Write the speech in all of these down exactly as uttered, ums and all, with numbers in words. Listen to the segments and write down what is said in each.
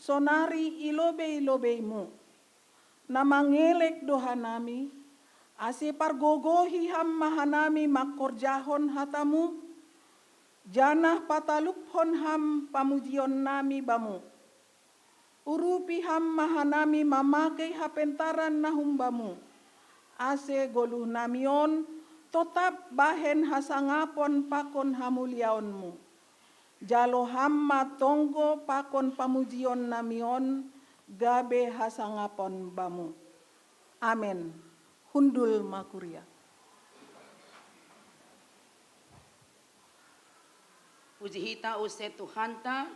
sonari i lobei-lobeiMu. Na mangelek do hanami, ase pargogohi Ham ma hanami mangkorjahon hataMu, janah pataluphon Ham pamujionnami Bamu. Urupi Ham ma hanami mamakei hapentaran na humbaMu, ase goluhnami on totap bahen hasangapon pakon hamuliaonMu. Jalo Ham ma tonggo pakon pamujionnami on gabe hasangapon Bamu. Amen. Hundul ma kuria. Puji hita use Tuhanta,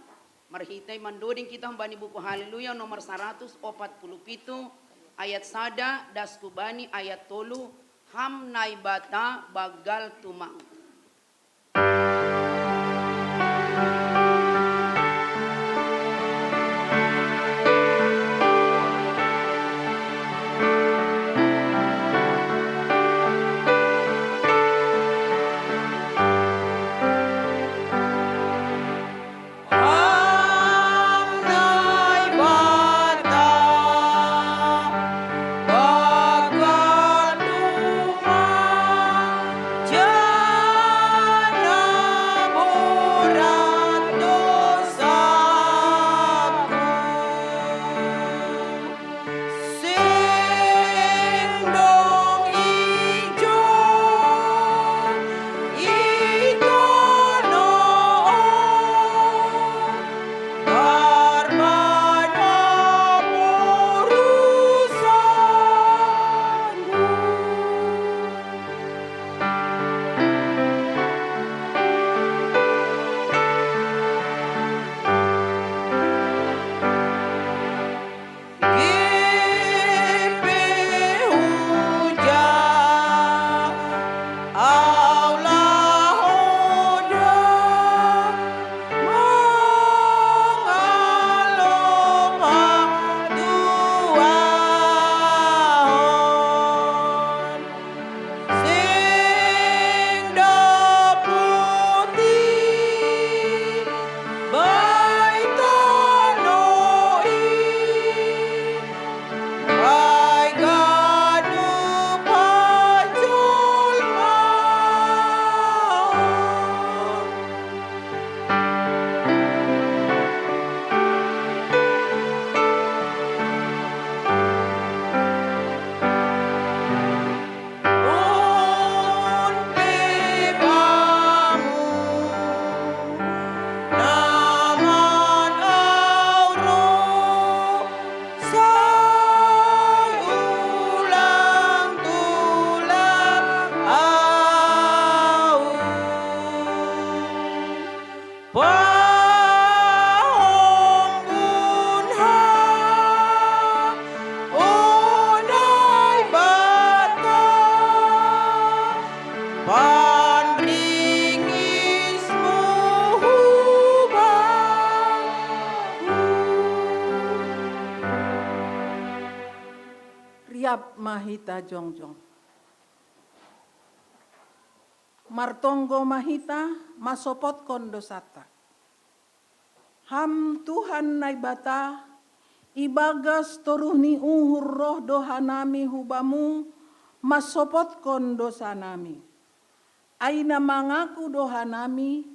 marhitei mandoding kita humbani buku Haleluya nomor saratus opat puluh pitu, ayat sada das hubani ayat tolu, Ham Naibata banggal tumang. Sing dong ijo i tanoh on, karban paurusanku. Gipe hujan, aulah odah, mangalop haduahon. Sing dapoti bai tanoh i, bai ganup hajolmaon. On pe Bamu na manaurok, sai ulang tulang ahu. Pahombun Ham, o Naibata, panringisMu hubahu. Riap ma hita jongjong. Martonggo ma hita, masopotkon dosanta. Ham Tuhan Naibata, ibagas toruh ni uhur roh do hanami hu Bamu, mansopotkon dosanami. Ai na mangaku do hanami,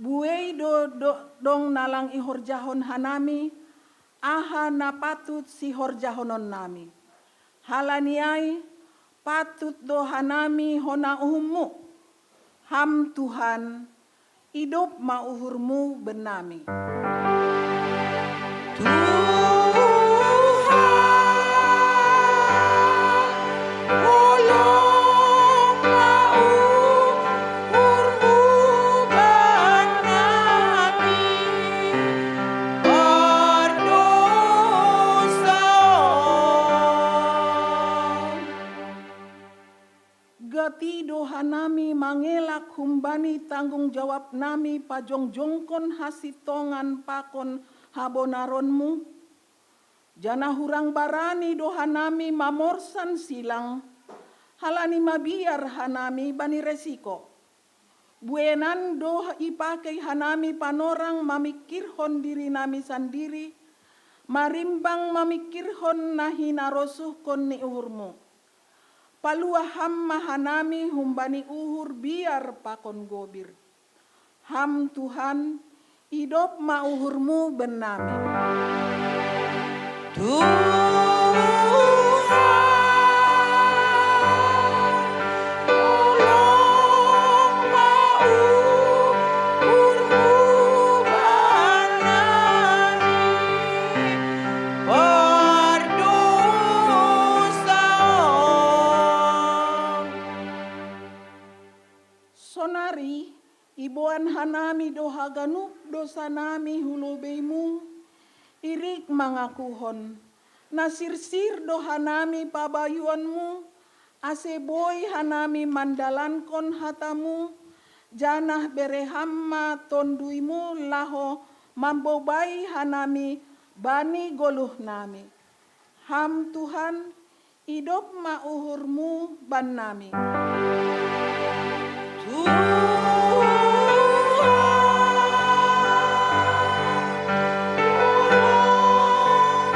buei do, do dong na lang ihorjahon hanami, aha na patut sihorjahononnami. Halani ai, patut do hanami hona uhumMu. Ham Tuhan, idop ma uhurMu bennami. Tuhan, holong ma uhurMu bennami, pardousaon. Gati do hanami mangelak humbani tanggung jawabnami pajongjongkon hasintongan pakon habonaronMu, janah hurang barani do hanami mamorsan silang, halani mabiar hanami bani resiko. Buenan do ipakei hanami panorang mamingkirhon dirinami sandiri, Marimbang mamingkirhon na hinarosuhkon ni uhurmu. Paluah Ham ma hanami humbani uhur biar pakon gobir. Ham Tuhan, idop ma uhurmu bannami. Tuhan, tolong ma uhurmu bannami pardosa. Sonari iboan hanami do haganup dosanami hu lobeimu, irik mangakuhon, na sirsir do hanami pabayuonmu, ase boi hanami mandalankon hatamu, janah bere Ham ma tonduimu laho mambobai hanami bani goluhnami. Ham Tuhan, idop ma uhurmu bannami. Tuhan, tolong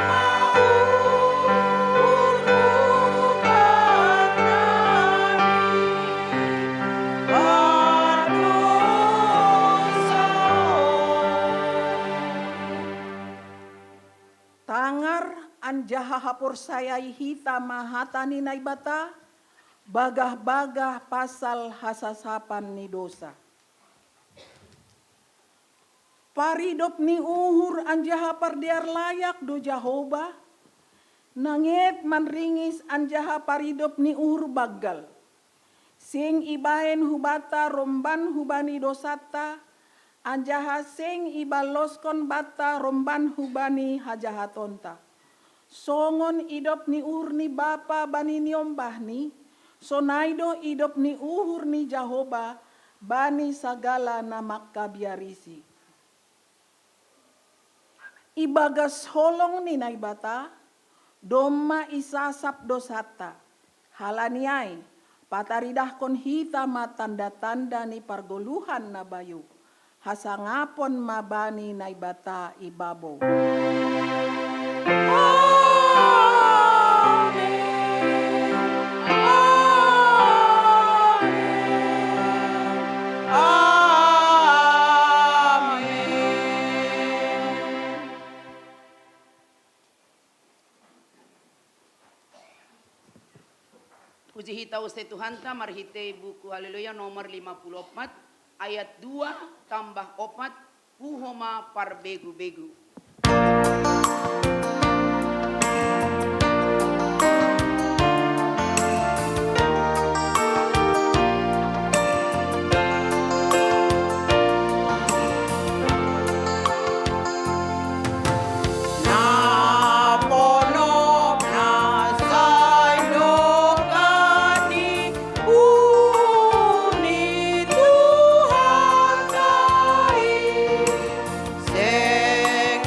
ma uhurmu bannami pardosa. Tangar anjaha haporsayai hita ma hata ni Naibata, bagah-bagah pasal hasasapan ni dosa. Paridop ni uhur anjaha pardear layak do Jahowa, nanget manringis anjaha paridop ni uhur banggal. Seng ibahen hubanta romban hubani dosanta, anjaha seng ibaloskon banta romban hubani hajahatonta. Songon idop ni uhur ni bapa bani niombahni, sonai do idop ni uhur ni Jahowa bani sagala na mangkabiarisi. Ibagas holong ni Naibata, domma isasap dosanta. Halani ai, pataridahkon hita ma tanda-tanda ni pargoluhan na bayu, hasangapon ma bani Naibata i babou. Amen. Amen. Amen. Puji hita use Tuhanta marhitei buku Haleluya nomor lima puluh opat, ayat dua tambah opat, puho ma parbegu-begu. Na ponop na sai dokah ni uhur ni Tuhanta i, seng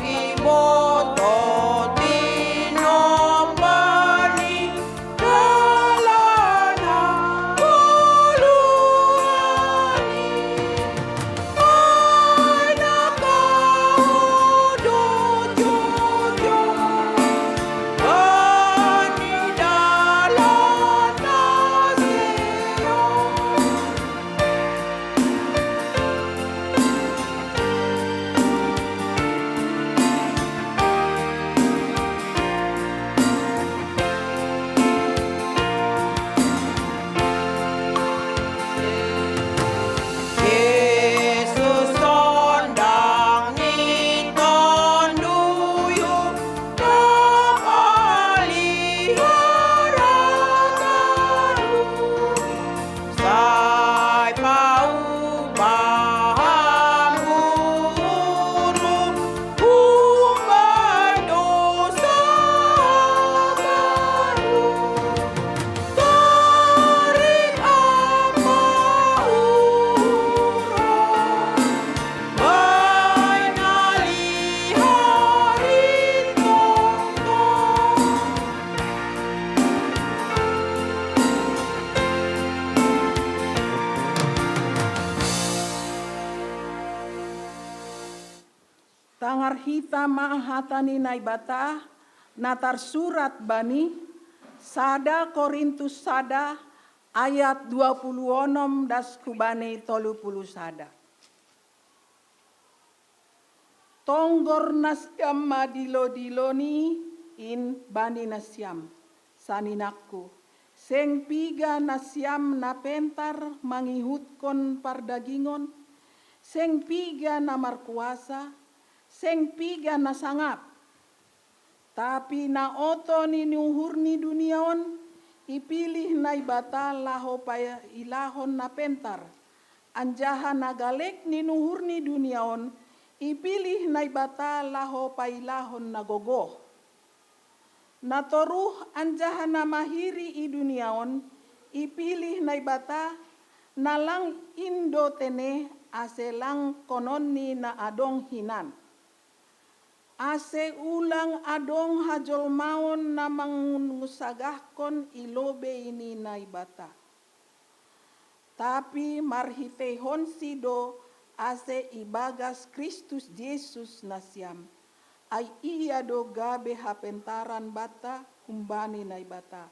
Pangarhita ma hata ni Naibata na tarsurat bani sada Korintus sada ayat dua puluh onom das hubani tolu puluh sada. Tonggor nasiam ma dilo-dilo ni in bani nasiam, saninangku, seng piga nasiam na pentar mangihutkon pardagingon, seng piga na markuasa, seng piga na sangap. Tapi na oto ni uhur ni dunia on, ipilih Naibata laho pailahon na pentar, anjaha na galek ni uhur ni dunia on, ipilih Naibata laho pailahon na gogoh. Na toruh anjaha na mahiri i dunia on, ipilih Naibata, na lang in do tene ase lang kononni na adong hinan. Ase ulang adong hajolmaon na mangunsagahkon i lobei ni Naibata. Tapi marhiteihonsi do ase ibagas Kristus Jesus nasiam, ai ia do gabe hapentaran banta humbani Naibata,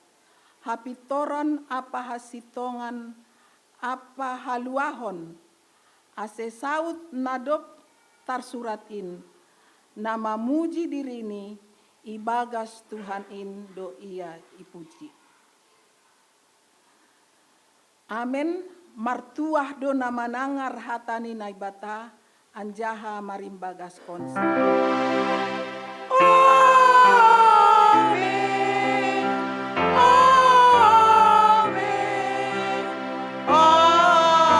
hapintoron ampa hasintongan ampa haluahon, ase saud na dob tarsurat in, na mamuji dirini ibagas Tuhan in do ia ipuji. Amen. Martuah do na manangar hata ni Naibata anjaha marimbagaskonsi. Amen. Amen. Amen.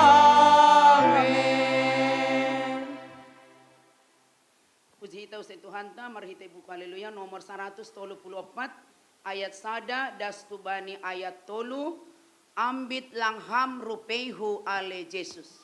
Puji hita use Tuhanta marhitei buku Haleluya nomor saratus tolu puluh opat, ayat sada das tu bani ayat tolu. Ambit lang ham rupeihu ale Jesus.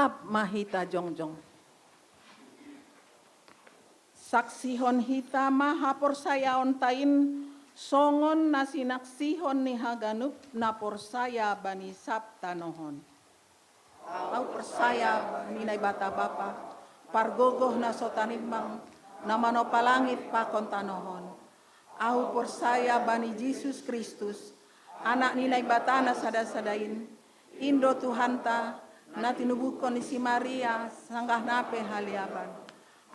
Ap ma hita jongjong. Saksihon hita ma haporsayaon tain, songon na sinaksihon ni haganup na porsaya bani sab tanohon. Au porsaya bani Naibata Bapa, pargogoh na so tarimbang, na manompa langit pakon tanohon. Au porsaya bani Jesus Kristus, Anak ni Naibata na sada-sada in, in do Tuhanta, na tinubuhkon ni si Maria sanggah na pe haleaban.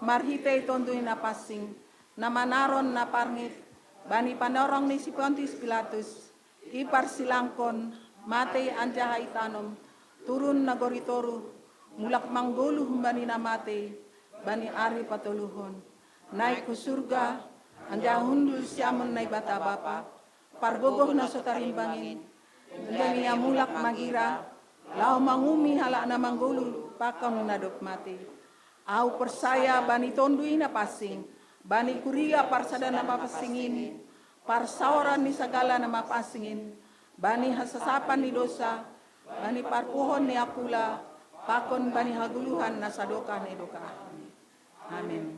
Marhitei Tonduy Napansing, na manaron na parngit, bani panorang ni si Pontius Pilatus, iparsilangkon, matei anjaha itanom, turun nagori toruh, mulak manggoluh humbani na matei, bani ari patoluhon. Naik hu surga, anjaha hundul siamun Naibata Bapa, pargogoh na so tarimbang in, anjaha Ia mulak magira, laho mangumi halak na manggoluh pakon na dob matei. Au porsaya bani Tonduy Napansing, bani kuria parsada na mapansing in, parsaoran ni sagala na mapansing in, bani hasasapan ni dosa, bani parpuhon ni apula, pakon bani hagoluhan na sadokah ni dokah. Amin.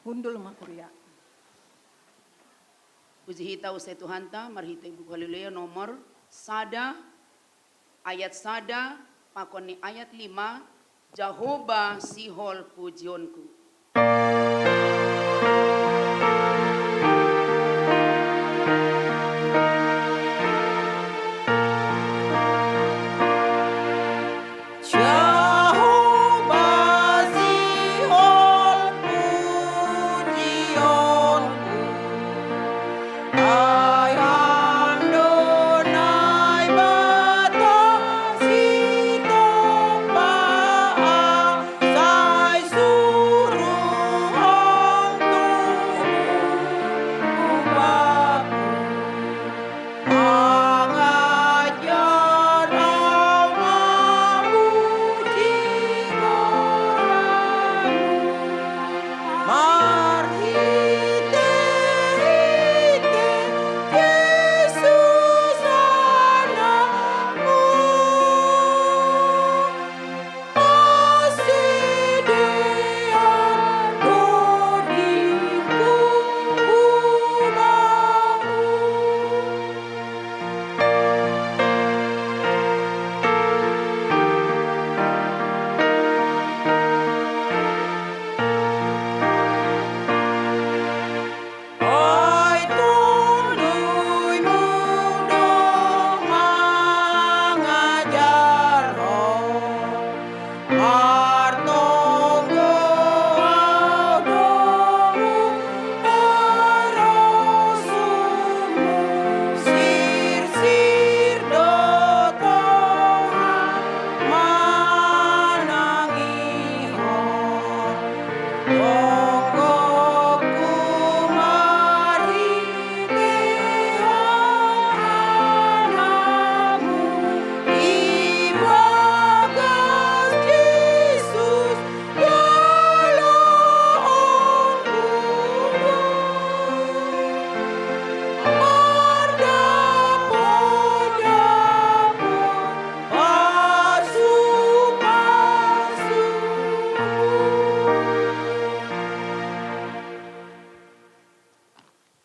Hundul ma kuria. Puji hita use Tuhanta, marhitei buku Haleluya nomor sada, ayat sada, pakon ni ayat lima, Jahowa sihol pujionku. Jahowa sihol pujionku. Ai Ham do Naibata sitompa, sai suruhon tubuhmu ubatku. Mangajar au mamuji goranmu. Marhite-hite Jesus Anakmu, asi dear dodingku ubamu. Ai Tonduymu do mangajarhon, martonggo au domu parosummu, sirsir do Tuhan manangihon. Tonggoku marhitehon Anakmu, ibagas Jesus jaloonku do mardapot-dapot pasu-pasu.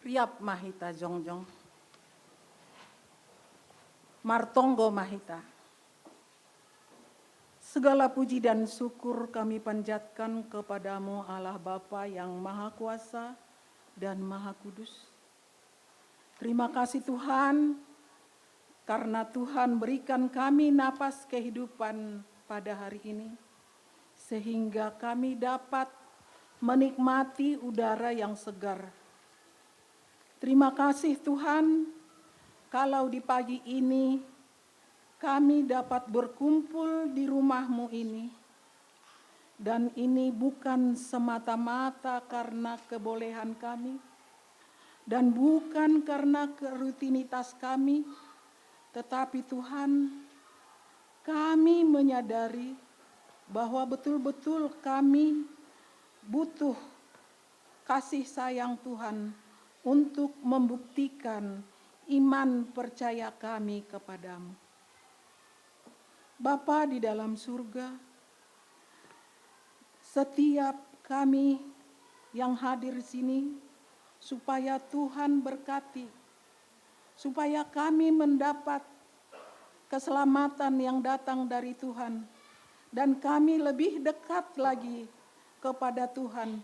Riap ma hita jongjong. Martonggo ma hita. Segala puji dan syukur kami panjatkan kepada-Mu, Allah Bapa yang Maha Kuasa dan Maha Kudus. Terima kasih Tuhan, karena Tuhan berikan kami napas kehidupan pada hari ini, sehingga kami dapat menikmati udara yang segar. Terima kasih Tuhan, kalau di pagi ini kami dapat berkumpul di rumah-Mu ini. Dan ini bukan semata-mata karena kebolehan kami, dan bukan karena rutinitas kami, tetapi Tuhan, kami menyadari bahwa betul-betul kami butuh kasih sayang Tuhan untuk membuktikan iman percaya kami kepada-Mu. Bapa di dalam surga, setiap kami yang hadir di sini, supaya Tuhan berkati, supaya kami mendapat keselamatan yang datang dari Tuhan, dan kami lebih dekat lagi kepada Tuhan.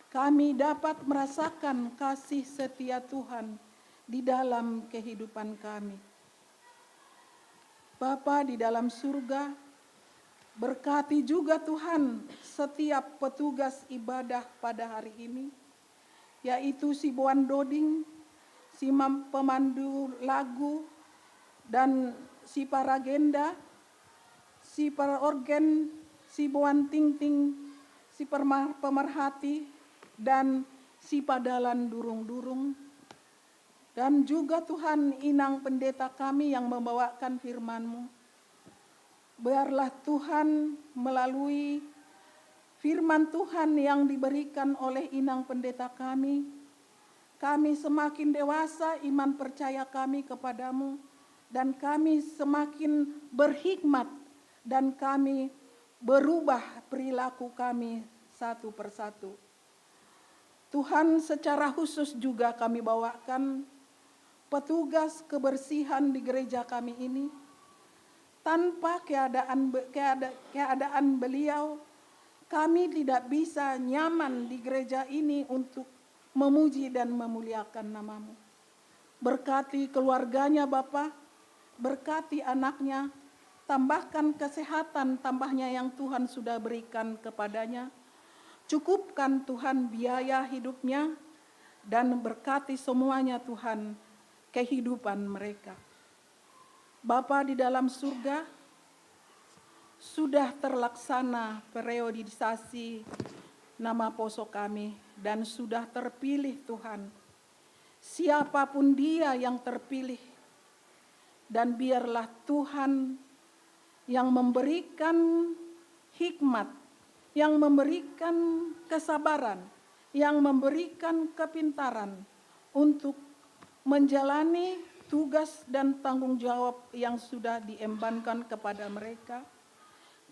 Kami dapat merasakan kasih setia Tuhan di dalam kehidupan kami. Bapa di dalam surga, berkati juga Tuhan setiap petugas ibadah pada hari ini, yaitu si Boan Doding, si pemandu lagu, dan si paragenda, si para organ, si Boan Tingting, si pemerhati, dan si padalan durung-durung. Dan juga Tuhan, Inang Pendeta kami yang membawakan firman-Mu. Biarlah Tuhan melalui firman Tuhan yang diberikan oleh Inang Pendeta kami, kami semakin dewasa iman percaya kami kepada-Mu, dan kami semakin berhikmat, dan kami berubah perilaku kami satu persatu. Tuhan, secara khusus juga kami bawakan petugas kebersihan di gereja kami ini. Tanpa keadaan, keadaan beliau, kami tidak bisa nyaman di gereja ini untuk memuji dan memuliakan nama-Mu. Berkati keluarganya, Bapa, berkati anaknya, tambahkan kesehatan tambahnya yang Tuhan sudah berikan kepadanya, cukupkan Tuhan biaya hidupnya, dan berkati semuanya Tuhan kehidupan mereka. Bapa di dalam surga, sudah terlaksana periodisasi nama poso kami dan sudah terpilih Tuhan. Siapapun dia yang terpilih, dan biarlah Tuhan yang memberikan hikmat, yang memberikan kesabaran, yang memberikan kepintaran untuk menjalani tugas dan tanggung jawab yang sudah diembankan kepada mereka.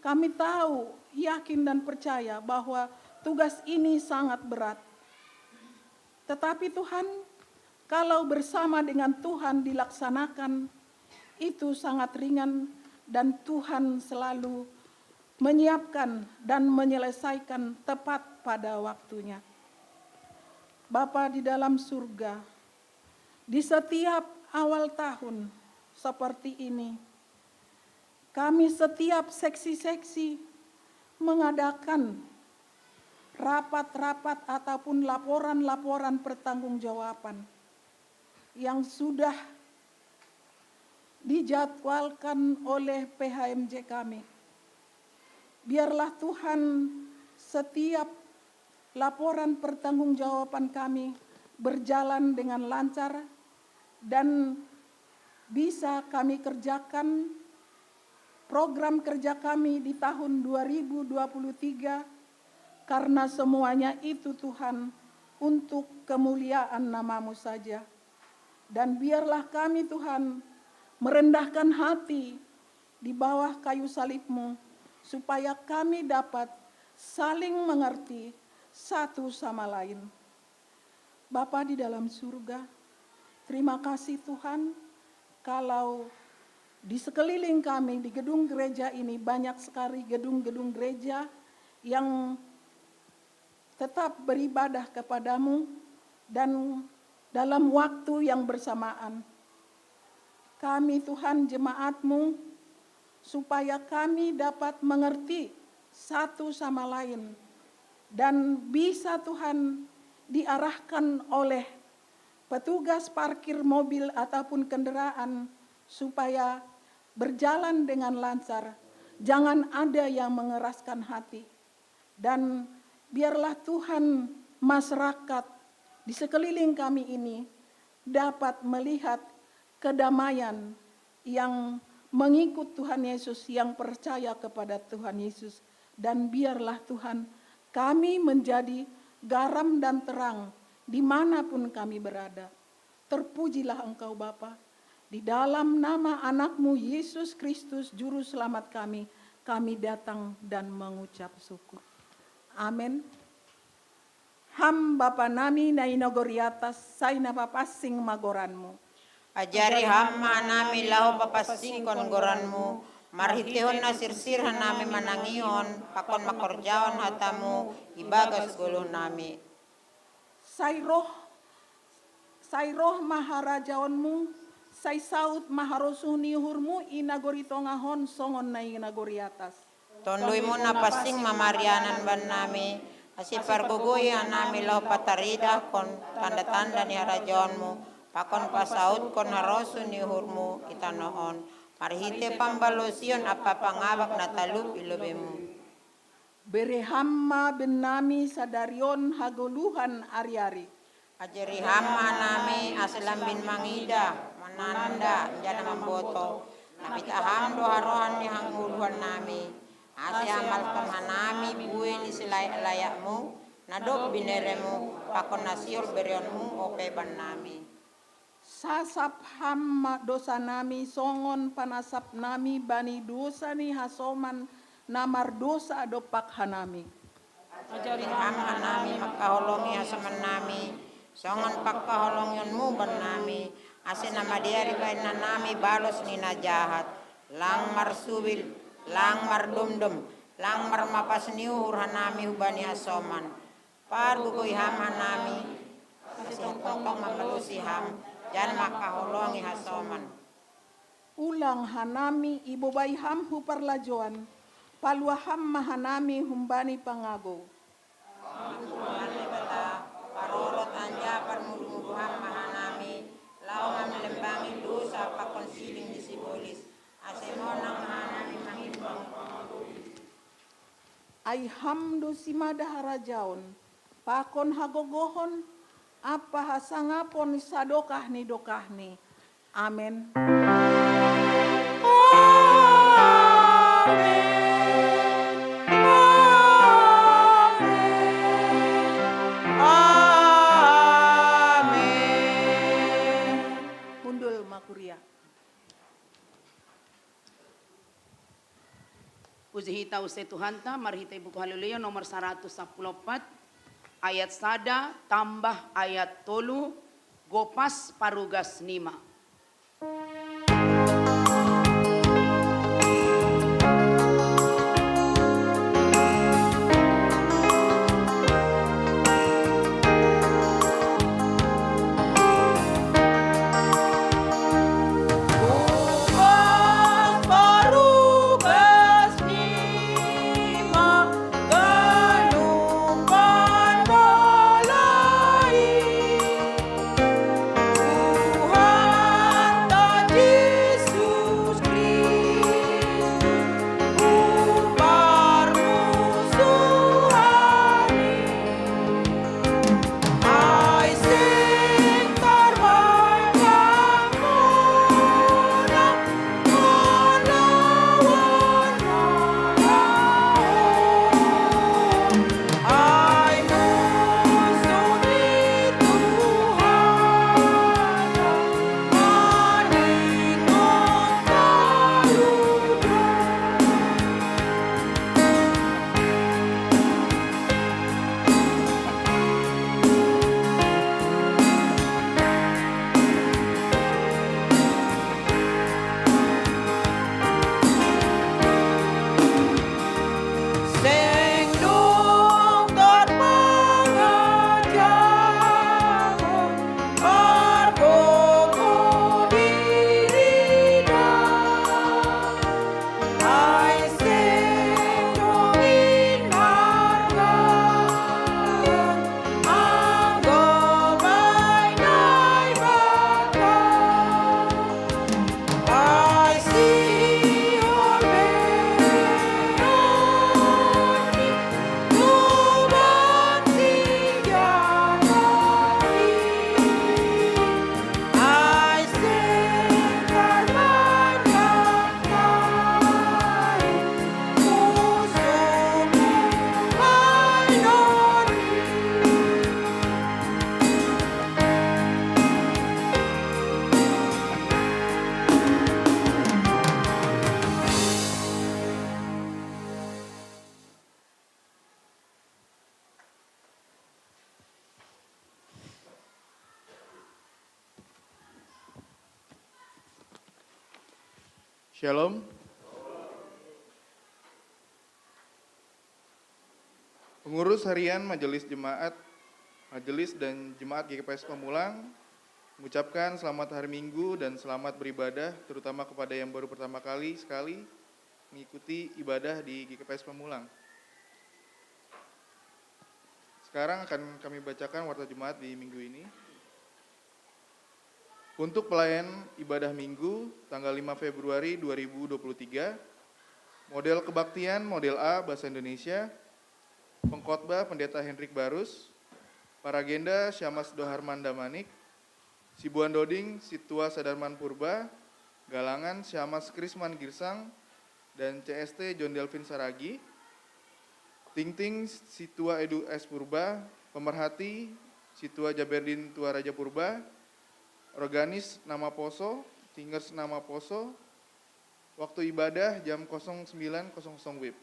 Kami tahu, yakin dan percaya bahwa tugas ini sangat berat. Tetapi Tuhan, kalau bersama dengan Tuhan dilaksanakan, itu sangat ringan dan Tuhan selalu menyiapkan dan menyelesaikan tepat pada waktunya. Bapa di dalam surga, di setiap awal tahun seperti ini, kami setiap seksi-seksi mengadakan rapat-rapat ataupun laporan-laporan pertanggungjawaban yang sudah dijadwalkan oleh P H M J kami. Biarlah Tuhan, setiap laporan pertanggungjawaban kami berjalan dengan lancar dan bisa kami kerjakan program kerja kami di tahun dua ribu dua puluh tiga, karena semuanya itu, Tuhan, untuk kemuliaan nama-Mu saja. Dan biarlah kami, Tuhan, merendahkan hati di bawah kayu salib-Mu, supaya kami dapat saling mengerti satu sama lain. Bapa di dalam surga, terima kasih Tuhan, kalau di sekeliling kami, di gedung gereja ini, banyak sekali gedung-gedung gereja yang tetap beribadah kepada-Mu dan dalam waktu yang bersamaan. Kami, Tuhan, jemaat-Mu, supaya kami dapat mengerti satu sama lain dan bisa, Tuhan, diarahkan oleh petugas parkir mobil ataupun kendaraan supaya berjalan dengan lancar. Jangan ada yang mengeraskan hati. Dan biarlah, Tuhan, masyarakat di sekeliling kami ini dapat melihat kedamaian yang mengikut Tuhan Yesus, yang percaya kepada Tuhan Yesus. Dan biarlah, Tuhan, kami menjadi garam dan terang dimanapun kami berada. Terpujilah Engkau, Bapa. Di dalam nama Anak-Mu, Yesus Kristus, Juru Selamat kami, kami datang dan mengucap syukur. Amin. Ham Bapa nami na i nagori atas, sai na papansing ma goranMu. Ajari ham ma hanami laho papansingkon goranMu, marhitehon na sirsir hanami manangihon, pakon mangkorjahon hataMu ibagas goluh nami. Sai roh, sai roh ma harajaonMu, sai saud ma harosuh ni uhurMu i nagori tongah on songon na i nagori atas. TonduyMu na pansing ma marianan bannami, ase pargogoi hanami laho pataridahkon tanda-tanda ni harajaonMu, pakon pasautkon harosuh ni uhurMu i tanoh on, marhite pambalosion ampa pangabak na talup i lobeiMu. Bere ham ma bennami sadari on hagoluhan ari-ari. Ajari ham ma hanami ase lambin mangida, mananda, jala mamboto, na pitah ham do harohan ni hangoluhan nami, ase hamalhon hanami buei ni silayak-layakMu, na dob binereMu, pakon na sihol bereonMu ope bannami. Sasap ham ma dosanami songon panasapnami bani dosa ni hasoman na mardosa dompak hanami. Ajari ham hanami mangkaholongi hasomannami, songon pangkaholongionMu bannami, ase na madear ibahen hanami balos ni na jahat, lang marsubil, lang mardomdom, lang marmapas ni uhur hanami hubani hasoman. Pargogoi ham hanami, ase tongtong mambalosi ham, jala mangkaholongi hasoman. Ulang hanami ibobai ham hu parlajouan, paluah ham ma hanami humbani pangagou. Tuhan Debata, parorot anjaha parmudu-mudu ham ma hanami, laho mamlembangi dosa pakon siling ni sibolis, ase monang ma hanami mangimbang. Ai ham do simada harajaon, pakon hagogohon, ampa hasangapon sadokah ni dokahni. Amen. Hundul ma kuria. Puji hita use Tuhanta, marhite buku Haleluya nomor saratus sampulu opat, ayat sada tambah ayat tolu, gopas parugas nima. Shalom. Pengurus Harian Majelis Jemaat, Majelis dan Jemaat G K P S Pamulang mengucapkan selamat hari Minggu dan selamat beribadah, terutama kepada yang baru pertama kali sekali mengikuti ibadah di G K P S Pamulang. Sekarang akan kami bacakan warta jemaat di minggu ini. Untuk pelayan ibadah Minggu tanggal lima Februari dua ribu dua puluh tiga, model kebaktian model A bahasa Indonesia, pengkhotbah Pendeta Hendrik Barus, paragenda Syamas Doharman Damanik, Sibuan Doding Situa Sadarman Purba, galangan Syamas Krisman Girsang, dan C S T John Delvin Saragi, Tingting Situa Edu S Purba, pemerhati Situa Jaberdin Tua Raja Purba, organis nama Poso, singers nama Poso, waktu ibadah jam kosong sembilan kosong kosong W I B.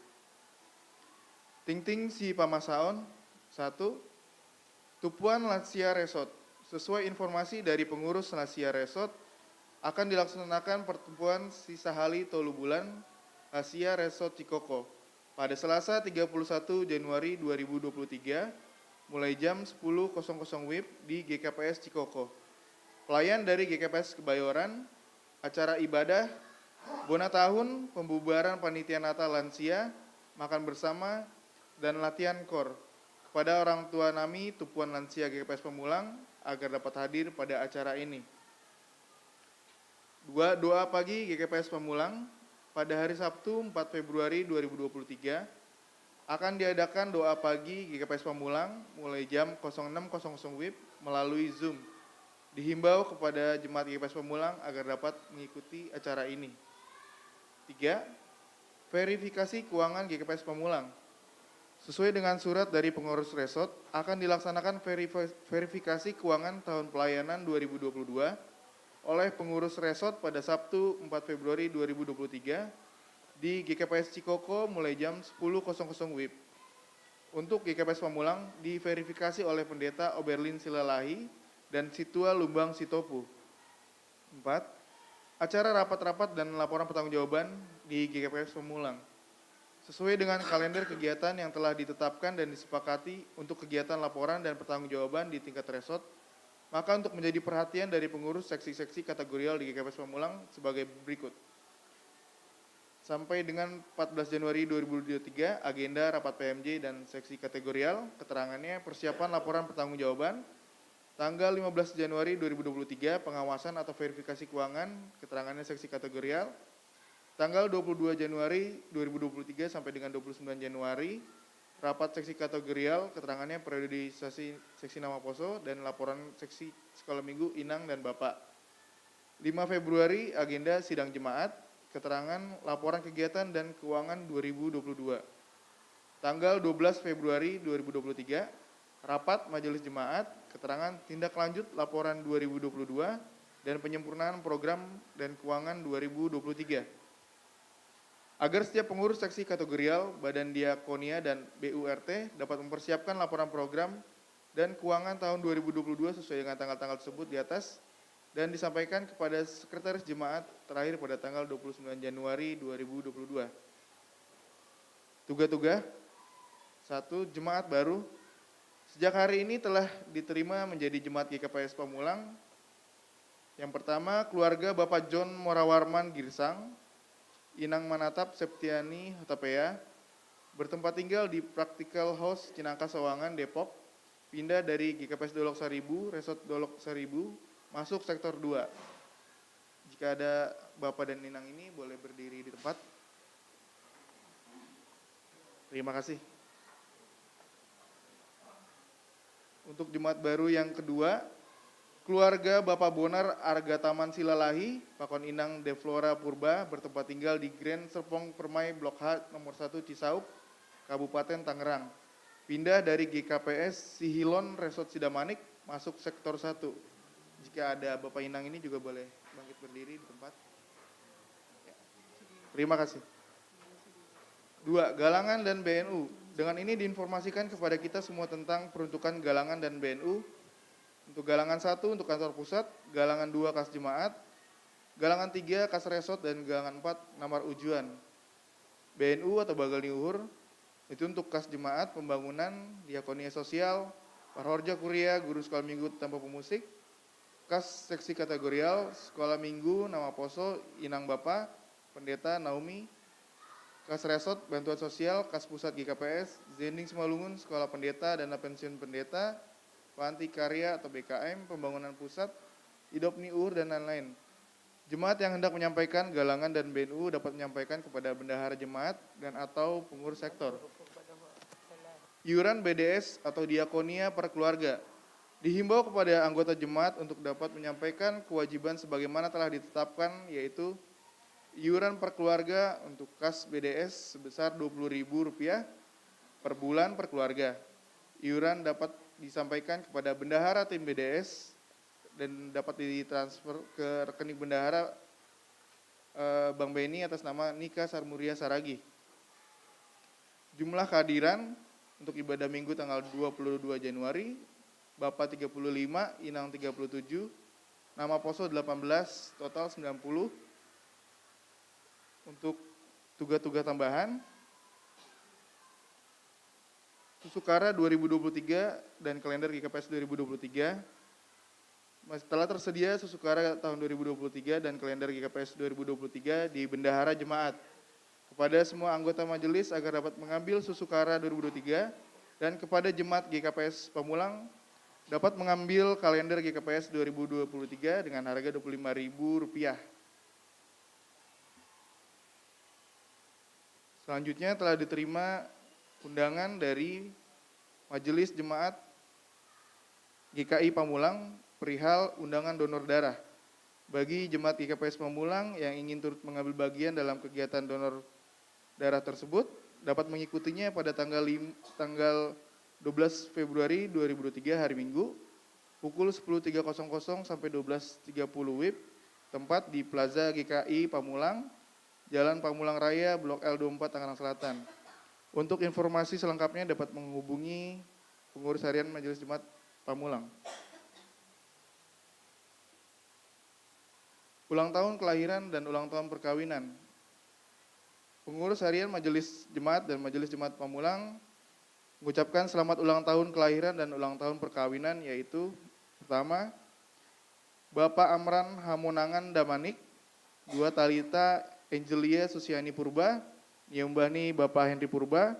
Tingting si pamasaon, satu, Tupuan Lansia Resort. Sesuai informasi dari pengurus Lansia Resort, akan dilaksanakan pertemuan si sahali tolu bulan Lansia Resort Cikoko pada Selasa tiga puluh satu Januari dua ribu dua puluh tiga, mulai jam sepuluh kosong kosong W I B di G K P S Cikoko. Pelayan dari G K P S Kebayoran, acara ibadah, bona tahun, pembubaran panitia Natal lansia, makan bersama, dan latihan kor. Kepada orang tua nami, Tupuan Lansia G K P S Pamulang, agar dapat hadir pada acara ini. Dua, doa pagi G K P S Pamulang, pada hari Sabtu empat Februari dua ribu dua puluh tiga, akan diadakan doa pagi G K P S Pamulang mulai jam kosong enam kosong kosong W I B melalui Zoom. Dihimbau kepada jemaat G K P S Pamulang agar dapat mengikuti acara ini. Tiga, verifikasi keuangan G K P S Pamulang. Sesuai dengan surat dari pengurus resort, akan dilaksanakan verifi-, verifikasi keuangan tahun pelayanan dua ribu dua puluh dua oleh pengurus resort pada Sabtu empat Februari dua ribu dua puluh tiga di G K P S Cikoko mulai jam sepuluh kosong kosong W I B. Untuk G K P S Pamulang diverifikasi oleh Pendeta Oberlin Silalahi dan Situa Lumbang Sitopu. Empat, acara rapat-rapat dan laporan pertanggungjawaban di G K P S Pamulang. Sesuai dengan kalender kegiatan yang telah ditetapkan dan disepakati untuk kegiatan laporan dan pertanggungjawaban di tingkat resort, maka untuk menjadi perhatian dari pengurus seksi-seksi kategorial di G K P S Pamulang sebagai berikut. Sampai dengan empat belas Januari dua ribu dua puluh tiga, agenda rapat P M J dan seksi kategorial, keterangannya persiapan laporan pertanggungjawaban. Tanggal lima belas Januari dua ribu dua puluh tiga, pengawasan atau verifikasi keuangan, keterangannya seksi kategorial. Tanggal dua puluh dua Januari dua ribu dua puluh tiga sampai dengan dua puluh sembilan Januari, rapat seksi kategorial, keterangannya periodisasi seksi nama Poso dan laporan seksi sekolah minggu Inang dan Bapak. Lima Februari, agenda sidang jemaat, keterangan laporan kegiatan dan keuangan dua ribu dua puluh dua. Tanggal dua belas Februari dua ribu dua puluh tiga, rapat majelis jemaat, keterangan tindak lanjut laporan dua ribu dua puluh dua dan penyempurnaan program dan keuangan dua ribu dua puluh tiga. Agar setiap pengurus seksi kategorial, badan diakonia, dan B U R T dapat mempersiapkan laporan program dan keuangan tahun dua ribu dua puluh dua sesuai dengan tanggal-tanggal tersebut di atas dan disampaikan kepada sekretaris jemaat terakhir pada tanggal dua puluh sembilan Januari dua ribu dua puluh dua. Tuga-tuga, satu, jemaat baru. Sejak hari ini telah diterima menjadi jemaat G K P S Pamulang. Yang pertama, keluarga Bapak John Morawarman Girsang, Inang Manatap Septiani Hutapea, bertempat tinggal di Practical House Cinangka Sawangan, Depok, pindah dari G K P S Dolok Saribu, Resort Dolok Saribu, masuk sektor dua. Jika ada Bapak dan Inang ini, boleh berdiri di tempat. Terima kasih. Untuk jemaat baru yang kedua, keluarga Bapak Bonar Arga Taman Silalahi, Pakon Inang Deflora Purba, bertempat tinggal di Grand Serpong Permai Blok H nomor satu Cisaup, Kabupaten Tangerang. Pindah dari G K P S Sihilon Resort Sidamanik, masuk sektor satu. Jika ada Bapak Inang ini juga boleh bangkit berdiri di tempat. Ya. Terima kasih. Dua, galangan dan B N U. Dengan ini diinformasikan kepada kita semua tentang peruntukan galangan dan B N U. Untuk galangan satu untuk kantor pusat, galangan dua kas jemaat, Galangan tiga kas resot dan galangan empat namar ujuan. B N U atau Bagel Ni Uhur, itu untuk kas jemaat, pembangunan, diakonia sosial, parhorja kuria, guru sekolah minggu tanpa pemusik, kas seksi kategorial, sekolah minggu, nama poso, inang bapa, pendeta, Naomi, kas resot, bantuan sosial, kas pusat G K P S, Zending Simalungun, sekolah pendeta, dana pensiun pendeta, panti karya atau B K M, pembangunan pusat, Idop Ni Uhur, dan lain-lain. Jemaat yang hendak menyampaikan galangan dan B N U dapat menyampaikan kepada bendahara jemaat dan atau pengurus sektor. Iuran B D S atau diakonia per keluarga. Dihimbau kepada anggota jemaat untuk dapat menyampaikan kewajiban sebagaimana telah ditetapkan, yaitu iuran per keluarga untuk kas B D S sebesar dua puluh ribu rupiah per bulan per keluarga. Iuran dapat disampaikan kepada bendahara tim B D S dan dapat ditransfer ke rekening bendahara, eh, Bank B N I atas nama Nika Sarmuria Saragi. Jumlah kehadiran untuk ibadah minggu tanggal dua puluh dua Januari, Bapak tiga puluh lima, Inang tiga puluh tujuh, nama poso delapan belas, total sembilan puluh. Untuk tugas-tugas tambahan, Susukara dua ribu dua puluh tiga dan kalender G K P S dua ribu dua puluh tiga. Mas-, telah tersedia Susukara tahun dua ribu dua puluh tiga dan kalender G K P S dua ribu dua puluh tiga di bendahara jemaat. Kepada semua anggota majelis agar dapat mengambil Susukara dua ribu dua puluh tiga dan kepada jemaat G K P S Pamulang dapat mengambil kalender G K P S dua ribu dua puluh tiga dengan harga dua puluh lima ribu rupiah. Selanjutnya telah diterima undangan dari Majelis Jemaat G K I Pamulang perihal undangan donor darah. Bagi jemaat G K P S Pamulang yang ingin turut mengambil bagian dalam kegiatan donor darah tersebut, dapat mengikutinya pada tanggal lim-, tanggal dua belas Februari dua ribu dua puluh tiga, hari Minggu, pukul sepuluh tiga kosong kosong sampai dua belas tiga puluh W I B, tempat di Plaza G K I Pamulang, Jalan Pamulang Raya, Blok L dua puluh empat, Tangerang Selatan. Untuk informasi selengkapnya dapat menghubungi pengurus harian Majelis Jemaat Pamulang. Ulang tahun kelahiran dan ulang tahun perkawinan. Pengurus harian Majelis Jemaat dan Majelis Jemaat Pamulang mengucapkan selamat ulang tahun kelahiran dan ulang tahun perkawinan, yaitu pertama, Bapak Amran Hamonangan Damanik, dua Talita Angelia Susiani Purba, nyiumbahni Bapak Henry Purba,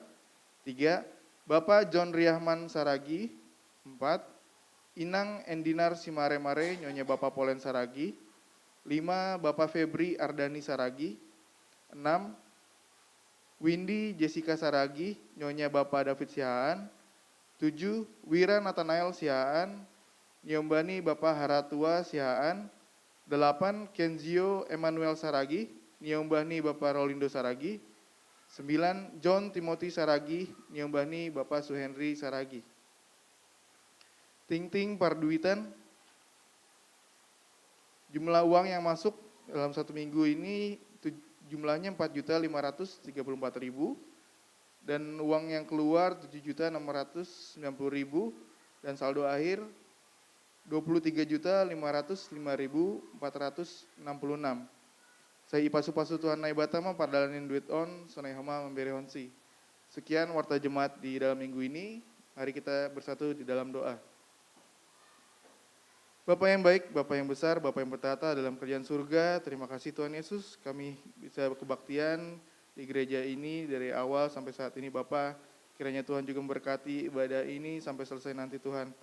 tiga, Bapak John Riahman Saragi, empat, Inang Endinar Simare-Mare, Nyonya Bapak Polen Saragi, lima, Bapak Febri Ardani Saragi, enam, Windy Jessica Saragi, Nyonya Bapak David Sihaan, tujuh, Wira Nathanael Sihaan, nyiumbahni Bapak Haratua Sihaan, delapan, Kenzio Emmanuel Saragi, nyiumbahni Bapak Rolindo Saragi, sembilan, John Timothy Saragi, nyiumbahni Bapak Suhenry Saragi. Tingting parduitan, jumlah uang yang masuk dalam satu minggu ini tu-, jumlahnya empat juta lima ratus tiga puluh empat ribu, dan uang yang keluar tujuh juta enam ratus sembilan puluh ribu, dan saldo akhir dua puluh tiga juta lima ratus lima ribu empat ratus enam puluh enam. Sai ipasu-pasu Tuhan Naibata ma pardalanin duit on, sonai homa mamberehonsi. Sekian warta jemaat di dalam minggu ini. Mari kita bersatu di dalam doa. Bapa yang baik, Bapa yang besar, Bapa yang bertahta dalam kerajaan surga, terima kasih Tuhan Yesus, kami bisa kebaktian di gereja ini dari awal sampai saat ini Bapa. Kiranya Tuhan juga memberkati ibadah ini sampai selesai nanti Tuhan.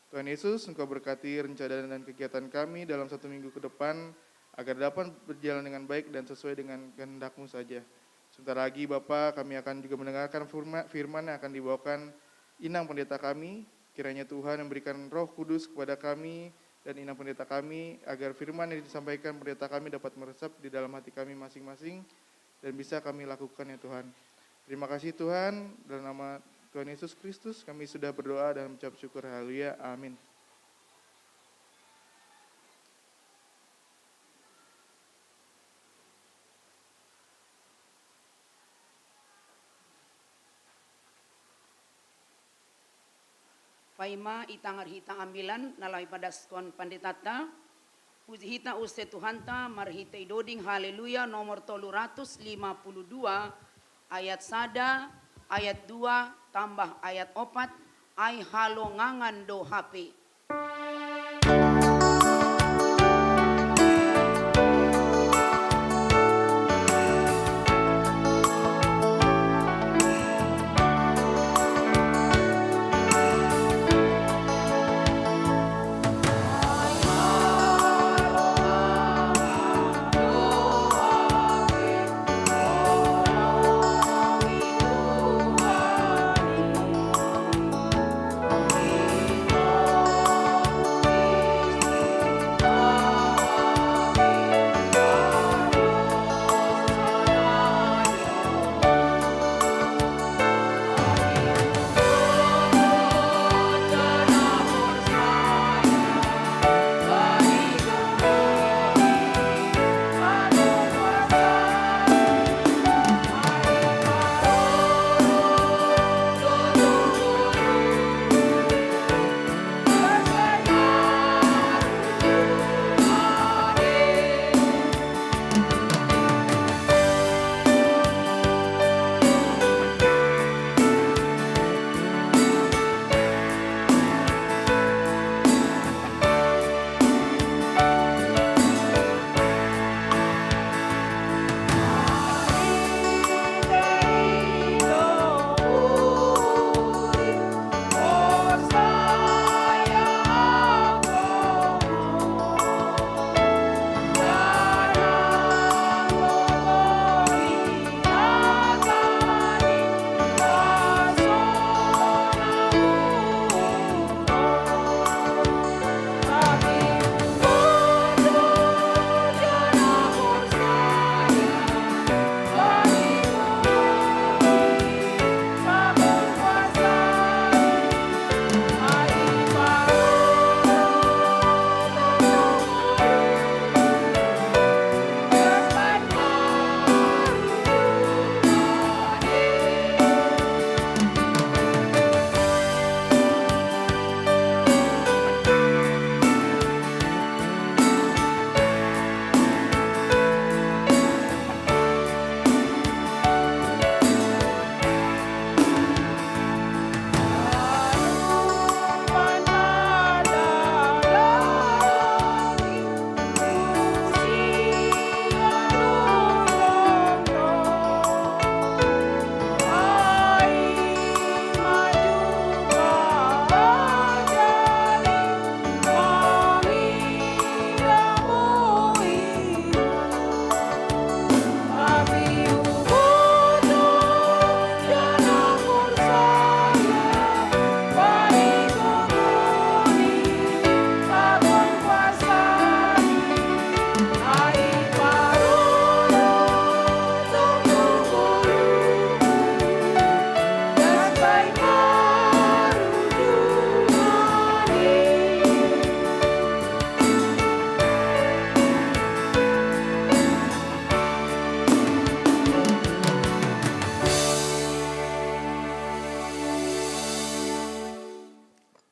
Tuhan Yesus, Engkau berkati rencana dan kegiatan kami dalam satu minggu ke depan, agar dapat berjalan dengan baik dan sesuai dengan kehendak-Mu saja. Sebentar lagi Bapa, kami akan juga mendengarkan firma-, firman yang akan dibawakan Inang Pendeta kami. Kiranya Tuhan memberikan Roh Kudus kepada kami dan Inang Pendeta kami, agar firman yang disampaikan Pendeta kami dapat meresap di dalam hati kami masing-masing dan bisa kami lakukan, ya Tuhan. Terima kasih Tuhan, dalam nama Tuhan Yesus Kristus kami sudah berdoa dan mengucap syukur. Haleluya. Amin. Paima itang ari itang ambilan, nalai padaskon panditata, Puji hita use Tuhanta, marhitei doding Haleluya nomor tolu ratus lima puluh dua, ayat sada, ayat dua, tambah ayat opat, ai halongangan do hape.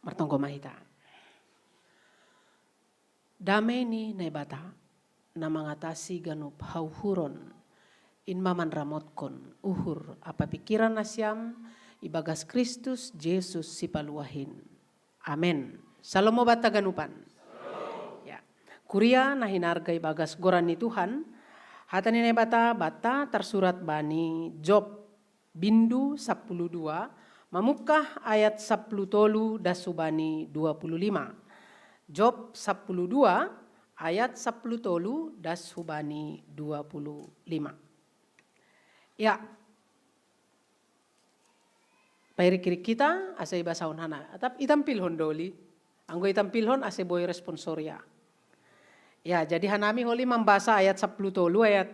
Martonggo ma hita. Dame ni Naibata, na mangatasi ganup hauhuron, in ma manramotkon uhur ampa pingkiran nasiam ibagas Kristus Jesus Sipaluah in. Amen. Salom ma banta ganupan. Ya. Kuria na hinarga ibagas goran ni Tuhan, hata ni Naibata banta tarsurat bani Job bindu sampulu dua, mamungkah ayat sampulu tolu das hubani dua pulu lima. Job sampulu dua ayat sampulu tolu das hubani dua pulu lima. Ya. Pairik-irik hita, asa ibasahon hanami. Atap itampilhon doli. Anggo itampilhon asa boi responsoria. Ya, jadi hanami holi mambasa ayat sampulu tolu ayat,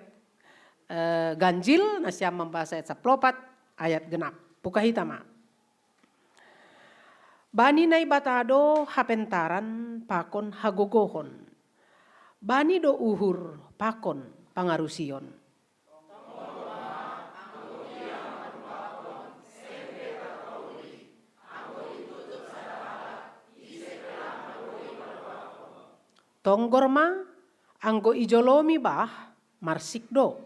eh, ganjil, nasiam mambasa ayat sampulu opat ayat genap. Buka hita ma. Bani Naibata do hapentaran pakon hagogohon. Bani do uhur pakon pangarusion. Tonggor ma Anggo ijolomi bah, marsik do.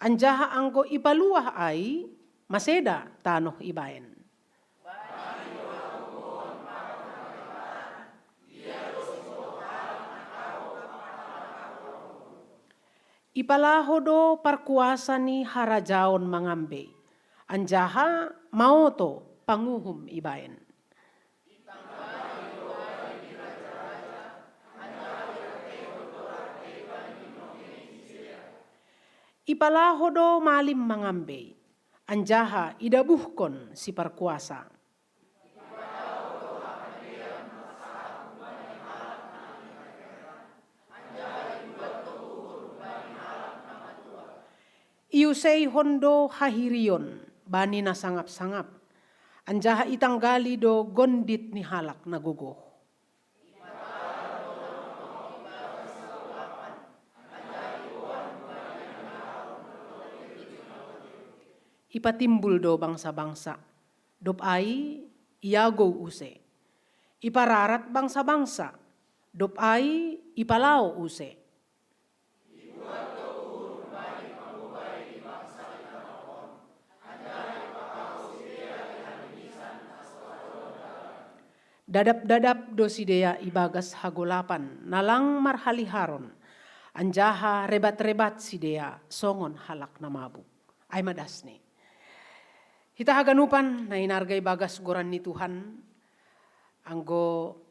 Anjaha anggo ipaluah ai, maseda tanoh ibaen. Ipalaho do parkuasa ni harajaon mangambei, anjaha maoto panguhum ibaen. Ipalaho do malim mangambei, anjaha idabuhkon siparkuasa. Iuseihon do hahirion bani na sangap-sangap, anjaha itanggali do gondit ni halak na gogoh. Ipatimbul do bangsa-bangsa, dob ai iagou use. Ipararat bangsa-bangsa, dob ai ipalao use. Dadap-dadap do sidea ibagas hagolapan na lang marhaliharon, anjaha rebat-rebat sidea songon halak na mabuk. Ai ma dasni. Hita haganupan na inarga ibagas goran ni Tuhan, anggo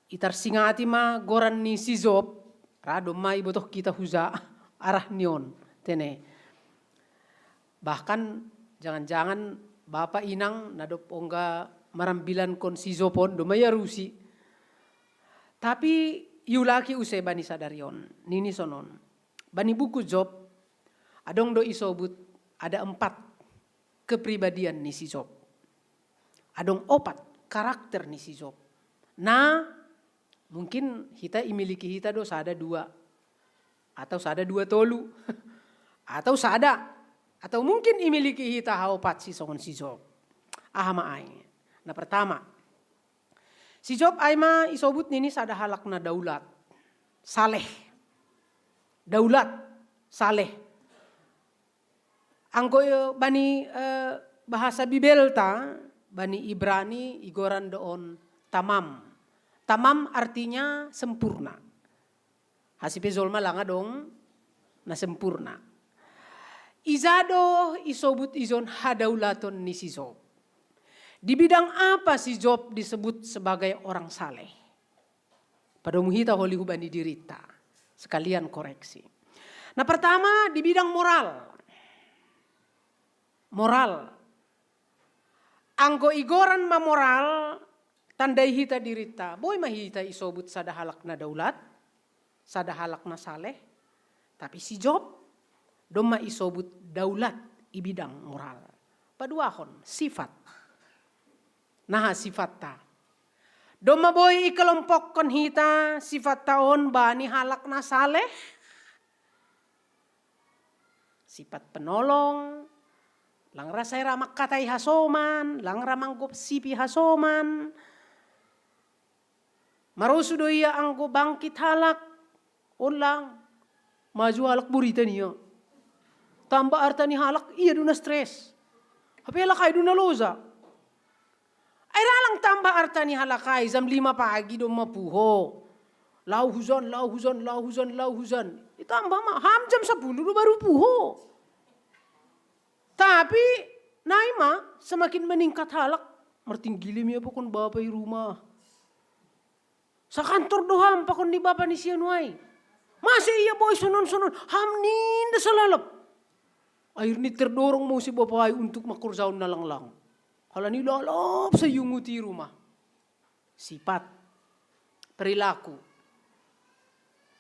itarsingati ma goran ni si Job, ra domma ibotoh hita huja arah ni on, tene. Bahkan jangan-jangan bapa inang na dob ongga marambilankon si Job on domma iarusi. Tapi iulaki use bani sadari on, nini sonon. Bani buku Job, adong do isobut ada empat kepribadian ni si Job. Adong opat karakter ni si Job. Na mungkin hita imiliki hita do sada dua, atau sada dua tolu, atau sada, atau mungkin imiliki hita haopat si songon si Job. Aha ma ai? Na pertama, si Job ai ma isobut nini sada halak na daulat, saleh. Daulat, saleh. Anggo bani eh, bahasa Bibelta, bani Ibrani igoran do on tamam. Tamam artinya sempurna. Hasipe jolma lang adong na sempurna. Ija do isobut ijon hadaulaton ni si Job? Di bidang apa si Job disebut sebagai orang saleh? Padomu hita holi hubani dirita. Sekalian koreksi. Na pertama di bidang moral. Moral. Anggo igoran ma moral, tandai hita dirita. Boi ma hita isobut sada halak na daulat, sada halak na saleh, tapi si Job domma isobut daulat i bidang moral. Paduahon, sifat. Naha sifatta? Domma boi ikelompokkon hita sifatta on bani halak na saleh, sifat penolong, lang ra sai ra mangkatai hasoman, lang ra manggopsipi hasoman. Marosu do ia anggo bangkit halak, on lang, maju halak boritan ia. Tambah arta ni halak, ia do na stres. Hape halak ai do na loja. Ai ra lang tambah arta ni halak ai, jam lima pagi domma puho. Lau hujan, lau hujan, lau hujan, lau hujan. Itambah ma, ham jam sapuluh do baru puho. Tapi nai ma semakin meningkat halak, martinggili ma ia pakon bapa i rumah. Sakantor do ham pakon ni bapa ni si anu ai. Mase ia boi sonon-sonon, ham ninda salalap. Akhirna terdorong ma muse bapa ai untuk mangkorjahon na langlang. Halani lalap sai iunguti i rumah. Sifat, perilaku.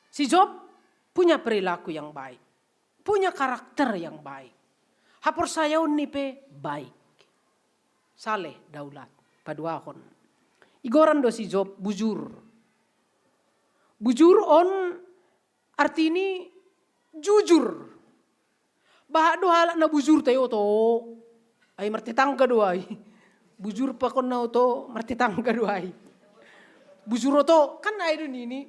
Si Job punya perilaku yang baik, punya karakter yang baik. Haporsayaon ni pe baik. Saleh, daulat. Paduahon, igoran do si Job bujur. Bujur on artini jujur. Bahat do halak na bujur tai oto. Ai martetangga do ai. Bujur pakon na oto martetangga do ai. Bujur oto kan ai do nini.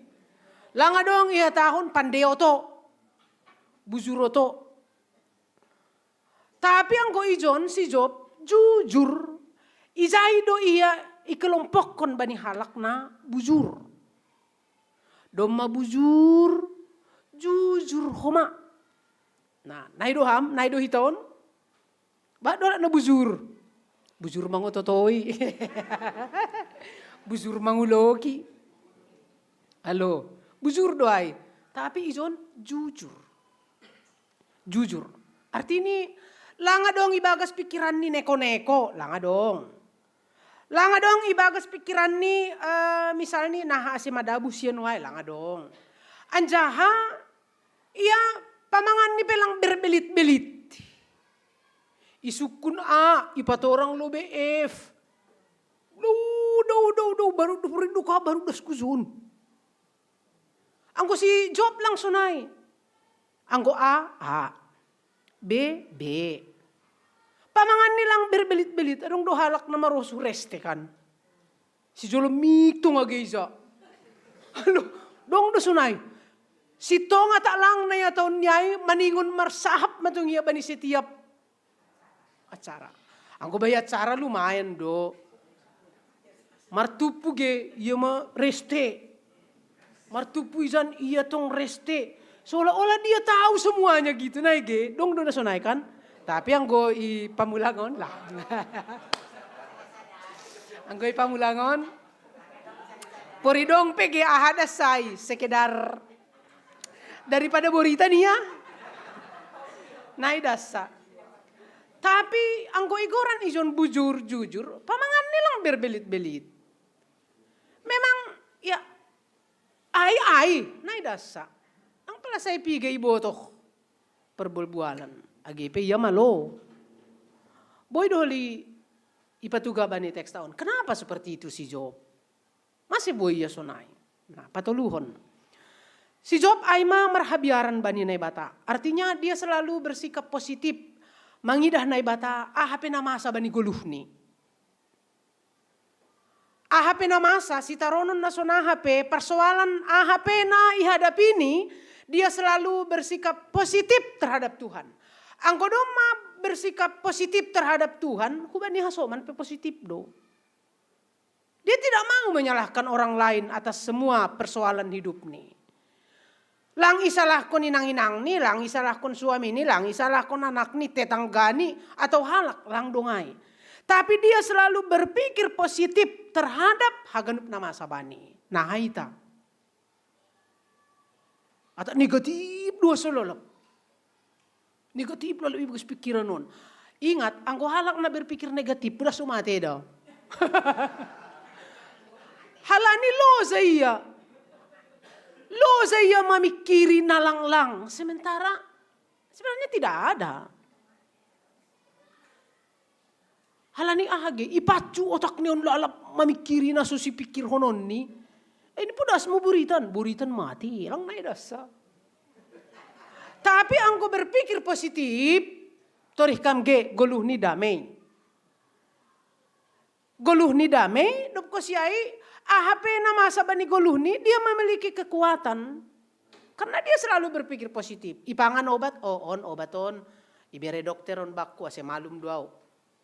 Lang adong ihatahon pande oto, bujur oto. Tapi anggo ijon si Job jujur, ijai do ia ikelompokkon bani halak na bujur. Domma bujur, jujur homa. Nah, nai do ham, nai do hita on. Bah do halak na bujur. Bujur mangototoi. Bujur manguloki. Halo, bujur do ai. Tapi ijon jujur. Jujur. Artini lang adong ibagas pikiran ni neko-neko, lang adong. Lang adong ibagas pikiran ni, eh, misalni naha ase madabu sian wai, lang adong. Anjaha ia pamangan ni pe lang berbelit-belit. Isungkun A, ipatorang lobe F. Do, do, do, do, baru do, baru do ka, baru das kusun. Anggo si Job lang sonai. Anggo A, A. B, B. Pamangan ni lang berbelit-belit, adong do halak na marosu reste kan. Si jolo mitung age ija. Aduh, dong do sonai. Si tonga tak lang na ia taon ni ai maningon marsahap matong ia bani setiap acara. Anggo bai acara lumayan do. Martumpu ge ia ma reste. Martumpu ijan ia tong reste. Seolah-olah dia tahu semuanya gitu nai ge. Dong do na sonai kan. Tapi anggo i pamulangon lah. Anggo i pamulangon. Pori dong pe ge aha da sai sekedar daripada borita nia. Nai dasa. Tapi anggo igoran ijon bujur jujur, pamangan ni lang berbelit-belit. Memang ya ai ai nai dasa. Ang pala sai piga ibotoh perbual-bualan. Age pe ia malo. Boi do holi ipatuga bani teks taon. Kenapa seperti itu si Job? Mase boi ia sonai. Nah, patoluhon. Si Job ai ma marhabiaran bani Naibata. Artinya dia selalu bersikap positif. Mangidah Naibata aha pe na masa bani goluhni. Aha pe na masa, sitaronon na sonaha pe, persoalan aha pe na ihadapini, dia selalu bersikap positif terhadap Tuhan. Anggo domma bersikap positif terhadap Tuhan, hubani hasoman pe positif do. Dia tidak mau menyalahkan orang lain atas semua persoalan hidupni. Lang isalahkon inang-inangni, lang isalahkon suamini, lang isalahkon anakni, tetanggani, atau halak, lang dongai. Tapi dia selalu berpikir positif terhadap haganup na masa bani. Nah, haita. Atau negatif dua sololop. Negatif lalu ibagas pikiran on. Ingat, anggo halak na berpikir negatif, udah so mate da. Halani loja ia. Loja ia mamikiri na langlang. Sementara sebenarnya tidak ada. Halani aha ge, ipacu otakni on lalap mamikiri na so sipikirhononni. Eh, ini podas mo buritan, buritan mati, lang nai dasa. Tapi anggo berpikir positif, torih kam ge goluhni damei. Goluhni damei, dob kosiai, aha pe na masa bani goluhni, dia memiliki kekuatan. Karena dia selalu berpikir positif. Ipangan obat, oh on obat on. Ibere dokter on bakku, ase malum do au.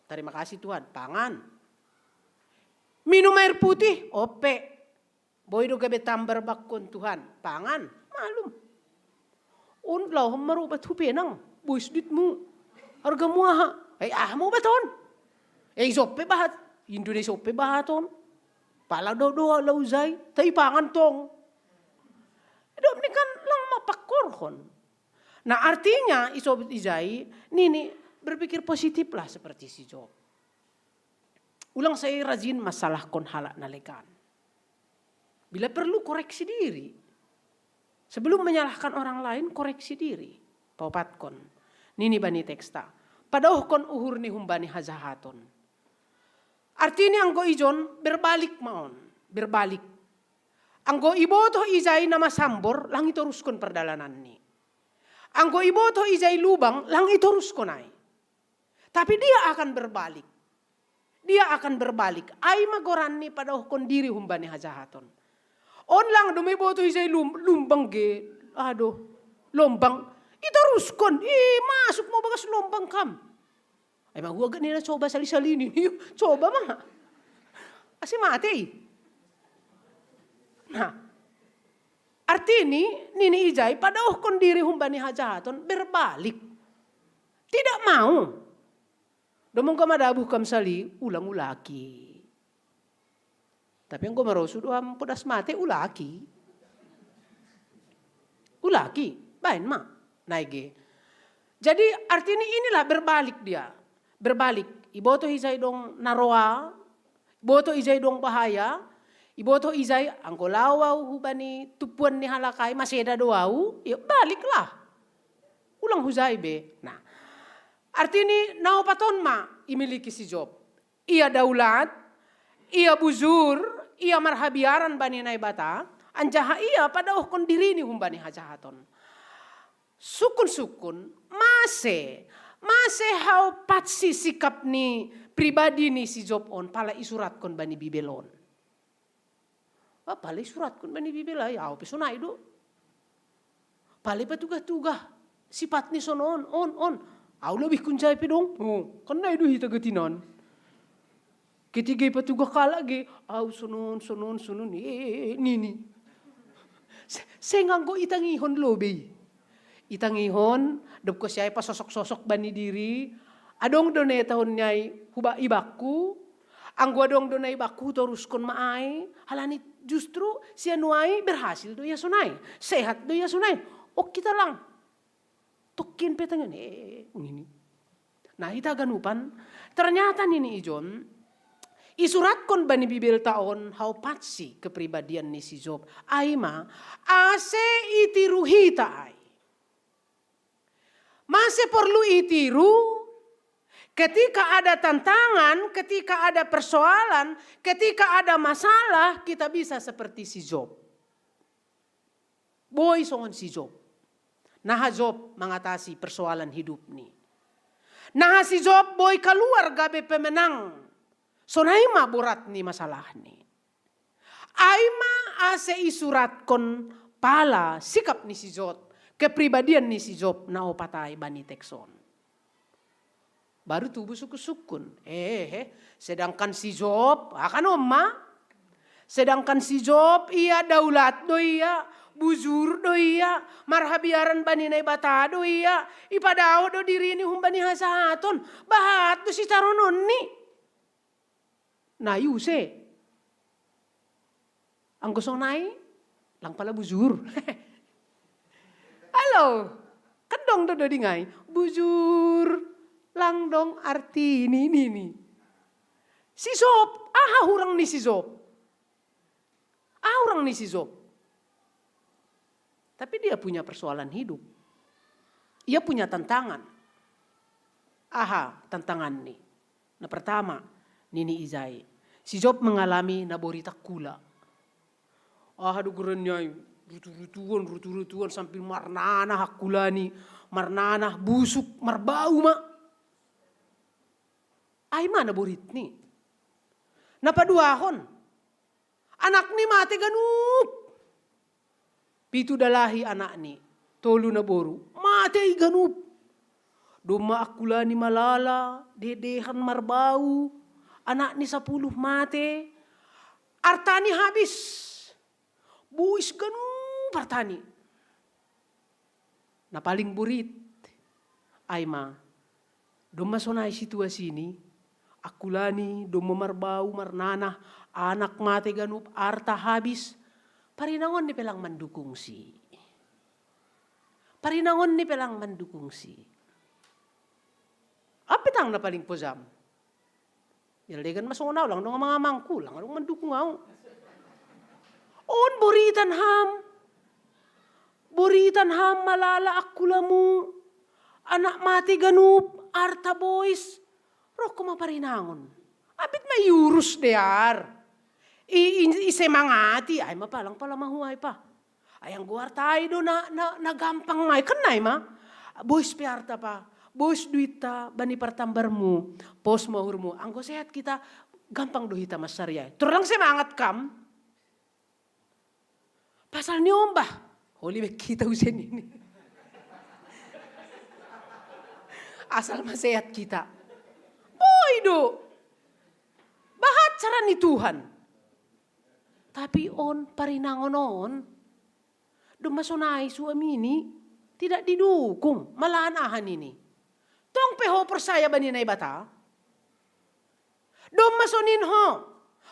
Terima kasih Tuhan, pangan. Minum air putih, ope. Boi do gabe tambar bakku on Tuhan, pangan, malum. On laho marobat hu penang, bois duitmu. Hargamu aha? Eh, aha ma obat on? Eh, isope bahat. Indonesia ope bahat on. Pala do do lau jai, tai pangan tong. Dok ni kan lang mapakkorhon. Nah, artinya isobut ijai, nini berpikir positiflah seperti si Job. Ulang sai rajin masalahkon halak na legan. Bila perlu koreksi diri. Sebelum menyalahkan orang lain, koreksi diri. Paopatkon. Nini bani teksta. Padaohkon uhur ni humbani hajahaton. Artini anggo ijon berbalik ma on. Berbalik. Anggo ibotoh ijai na masambor, lang itoruskon perdalananni. Anggo ibotoh ijai lubang, lang itoruskon ai. Tapi dia akan berbalik. Dia akan berbalik. Ai ma goranni padaohkon diri humbani hajahaton. On lang do ma iboto ijai lum-, lumbang ge. Aduh, lombang. Itaruskon, i masuk ma bagas lombang kam. Ai ma huaga ni na coba sali-sali ni, coba ma. Asi mate i. Nah, artini, nini ijai, padaohkon diri humbani hajahaton, berbalik. Tidak mau. Domong ka madabuh kam sali, ulang ulaki. Tapi anggo marosu do am podas mate, ulaki. Ulaki, baen ma. Nai ge. Jadi artini inilah berbalik dia. Berbalik. Iboto ijai dong na roa, iboto ijai dong bahaya, iboto ijai anggo laho au hubani tumpuan ni halak ai, maseda do au, ya baliklah. Ulang hujai be. Nah, artini na opat on ma imiliki si Job. Ia daulat, ia bujur, ia marhabiaran bani Naibata, anjaha ia padaohkon dirini humbani hajahaton. Sukun-sukun, mase, mase hau patsi sikap ni pribadi ni si Job on pala isuratkon bani Bibel on. Ah, pala isuratkon bani Bibel ai, au pe sonai do. Pala ipatugah-tugah sipat ni sonon, on, on. Au lebih kunjai pe dong. Oh, kan nai do hita gatinan. Ketika ipatugah kalak ge, au sonon, sonon, sonon, eh, eh, eh, nini. Se-, seng anggo itangihon lobei. Itangihon, dob kosiai pasosok-sosok bani diri, adong do na ihatahon ni ai huba ibakku, anggo adong do na ibakku hutoruskon ma ai, halani justru sian nuaeng berhasil do ia sonai, sehat do ia sonai. Oke ta lang. Tokkin pe tangion, eh, ngini. Nah, hita haganupan, ternyata nini ijon, isuratkon bani Bibelta on hau patsi kepribadian ni si Job. Ai ma, ase itiru hita ai. Mase porlu itiru, ketika ada tantangan, ketika ada persoalan, ketika ada masalah, kita bisa seperti si Job. Boi songon si Job. Naha Job mangatasi persoalan hidupni. Naha si Job boi kaluar gabe pemenang. Sonai ma borat ni masalahni. Ai ma ase isuratkon pala sikap ni si Job, kepribadian ni si Job na opat ai bani teks on. Baru tubu sukun-sukun. Eh, eh, sedangkan si Job, ah, kan on ma. Sedangkan si Job, ia daulat do ia, bujur do ia, marhabiaran bani Naibata do ia, ipadao do dirini humbani hasahaton, bahat do sitarononni. Nai use. Anggo sonai, lang pala bujur. Halo, kan dong do doding ai. Bujur, lang dong artini nini. Si Job, aha hurang ni si Job? Aha hurang ni si Job? Tapi dia punya persoalan hidup. Ia punya tantangan. Aha tantanganni? Na pertama, nini ijai. Si Job mengalami na borit angkula. Aha do goarni ai, rutu-rutuan, rutu-rutuan sambil marnanah angkulani, marnanah busuk, marbau ma. Ai ma na boritni. Na paduahon, anakni mate ganup. Pitu dalahi anakni, tolu naboru, mate i ganup. Domma angkulani malala, dedehan marbau, anakni sapuluh mate, artani habis. Bois ganup artani. Na paling borit, ai ma, domma sonai situasini, angkulani domma marbau, marnanah, anak mate ganup, arta habis, parinangonni pe lang mandukungsi. Parinangonni pe lang mandukungsi. Aha pe tang na paling pojam? Jala degan ma songon au, lang dong amang-amangku, lang dong mandukung au. On boritan ham. Boritan ham malala angkulamu. Anak mate ganup, arta bois. Rohko ma parinangon. Ambit ma iurus dear. I, i, isemangati, ai ma palang pala mahuai pa. Ai anggo arta i do na, na, na gampang nai, kan nai ma. Bois pe arta pa, bois duitta, bani partambarmu, pos ma uhurmu. Anggo sehat kita, gampang do hita mansariai. Tor lang semangat kam. Pasal niombah, holi be kita usen ini. Asal masehat kita. Boi do. Bahat cara ni Tuhan. Tapi on parinangon on. Domma sonai suami ini tidak didukung. Malahan ahan ini. Tong pe ho porsaya bani Naibata. Domma sonin ho.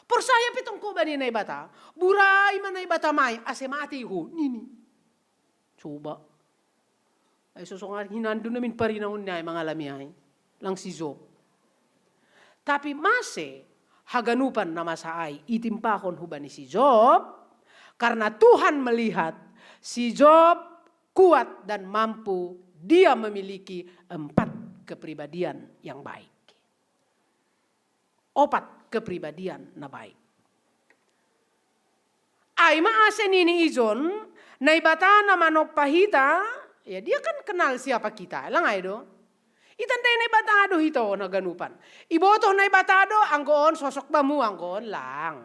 Porsaya pe tong ko bani Naibata. Burai ma Naibata mai. Ase mate ho. Nini. Coba. Ai sosongan hinandu namin parinangon ni ai mangalami ai. Lang si Job. Tapi mase haganupan na masa ai itimpahon hubani si Job. Karena Tuhan melihat si Job kuat dan mampu, dia memiliki empat kepribadian yang baik. Opat kepribadian na baik. Ai ma ase nini ijon, Naibata na manompa hita, ya dia kan kenal siapa kita, lang ai do. Itandai Naibata do hita on haganupan. Ibotoh Naibata do, anggo on sosok bamu, anggo on lang.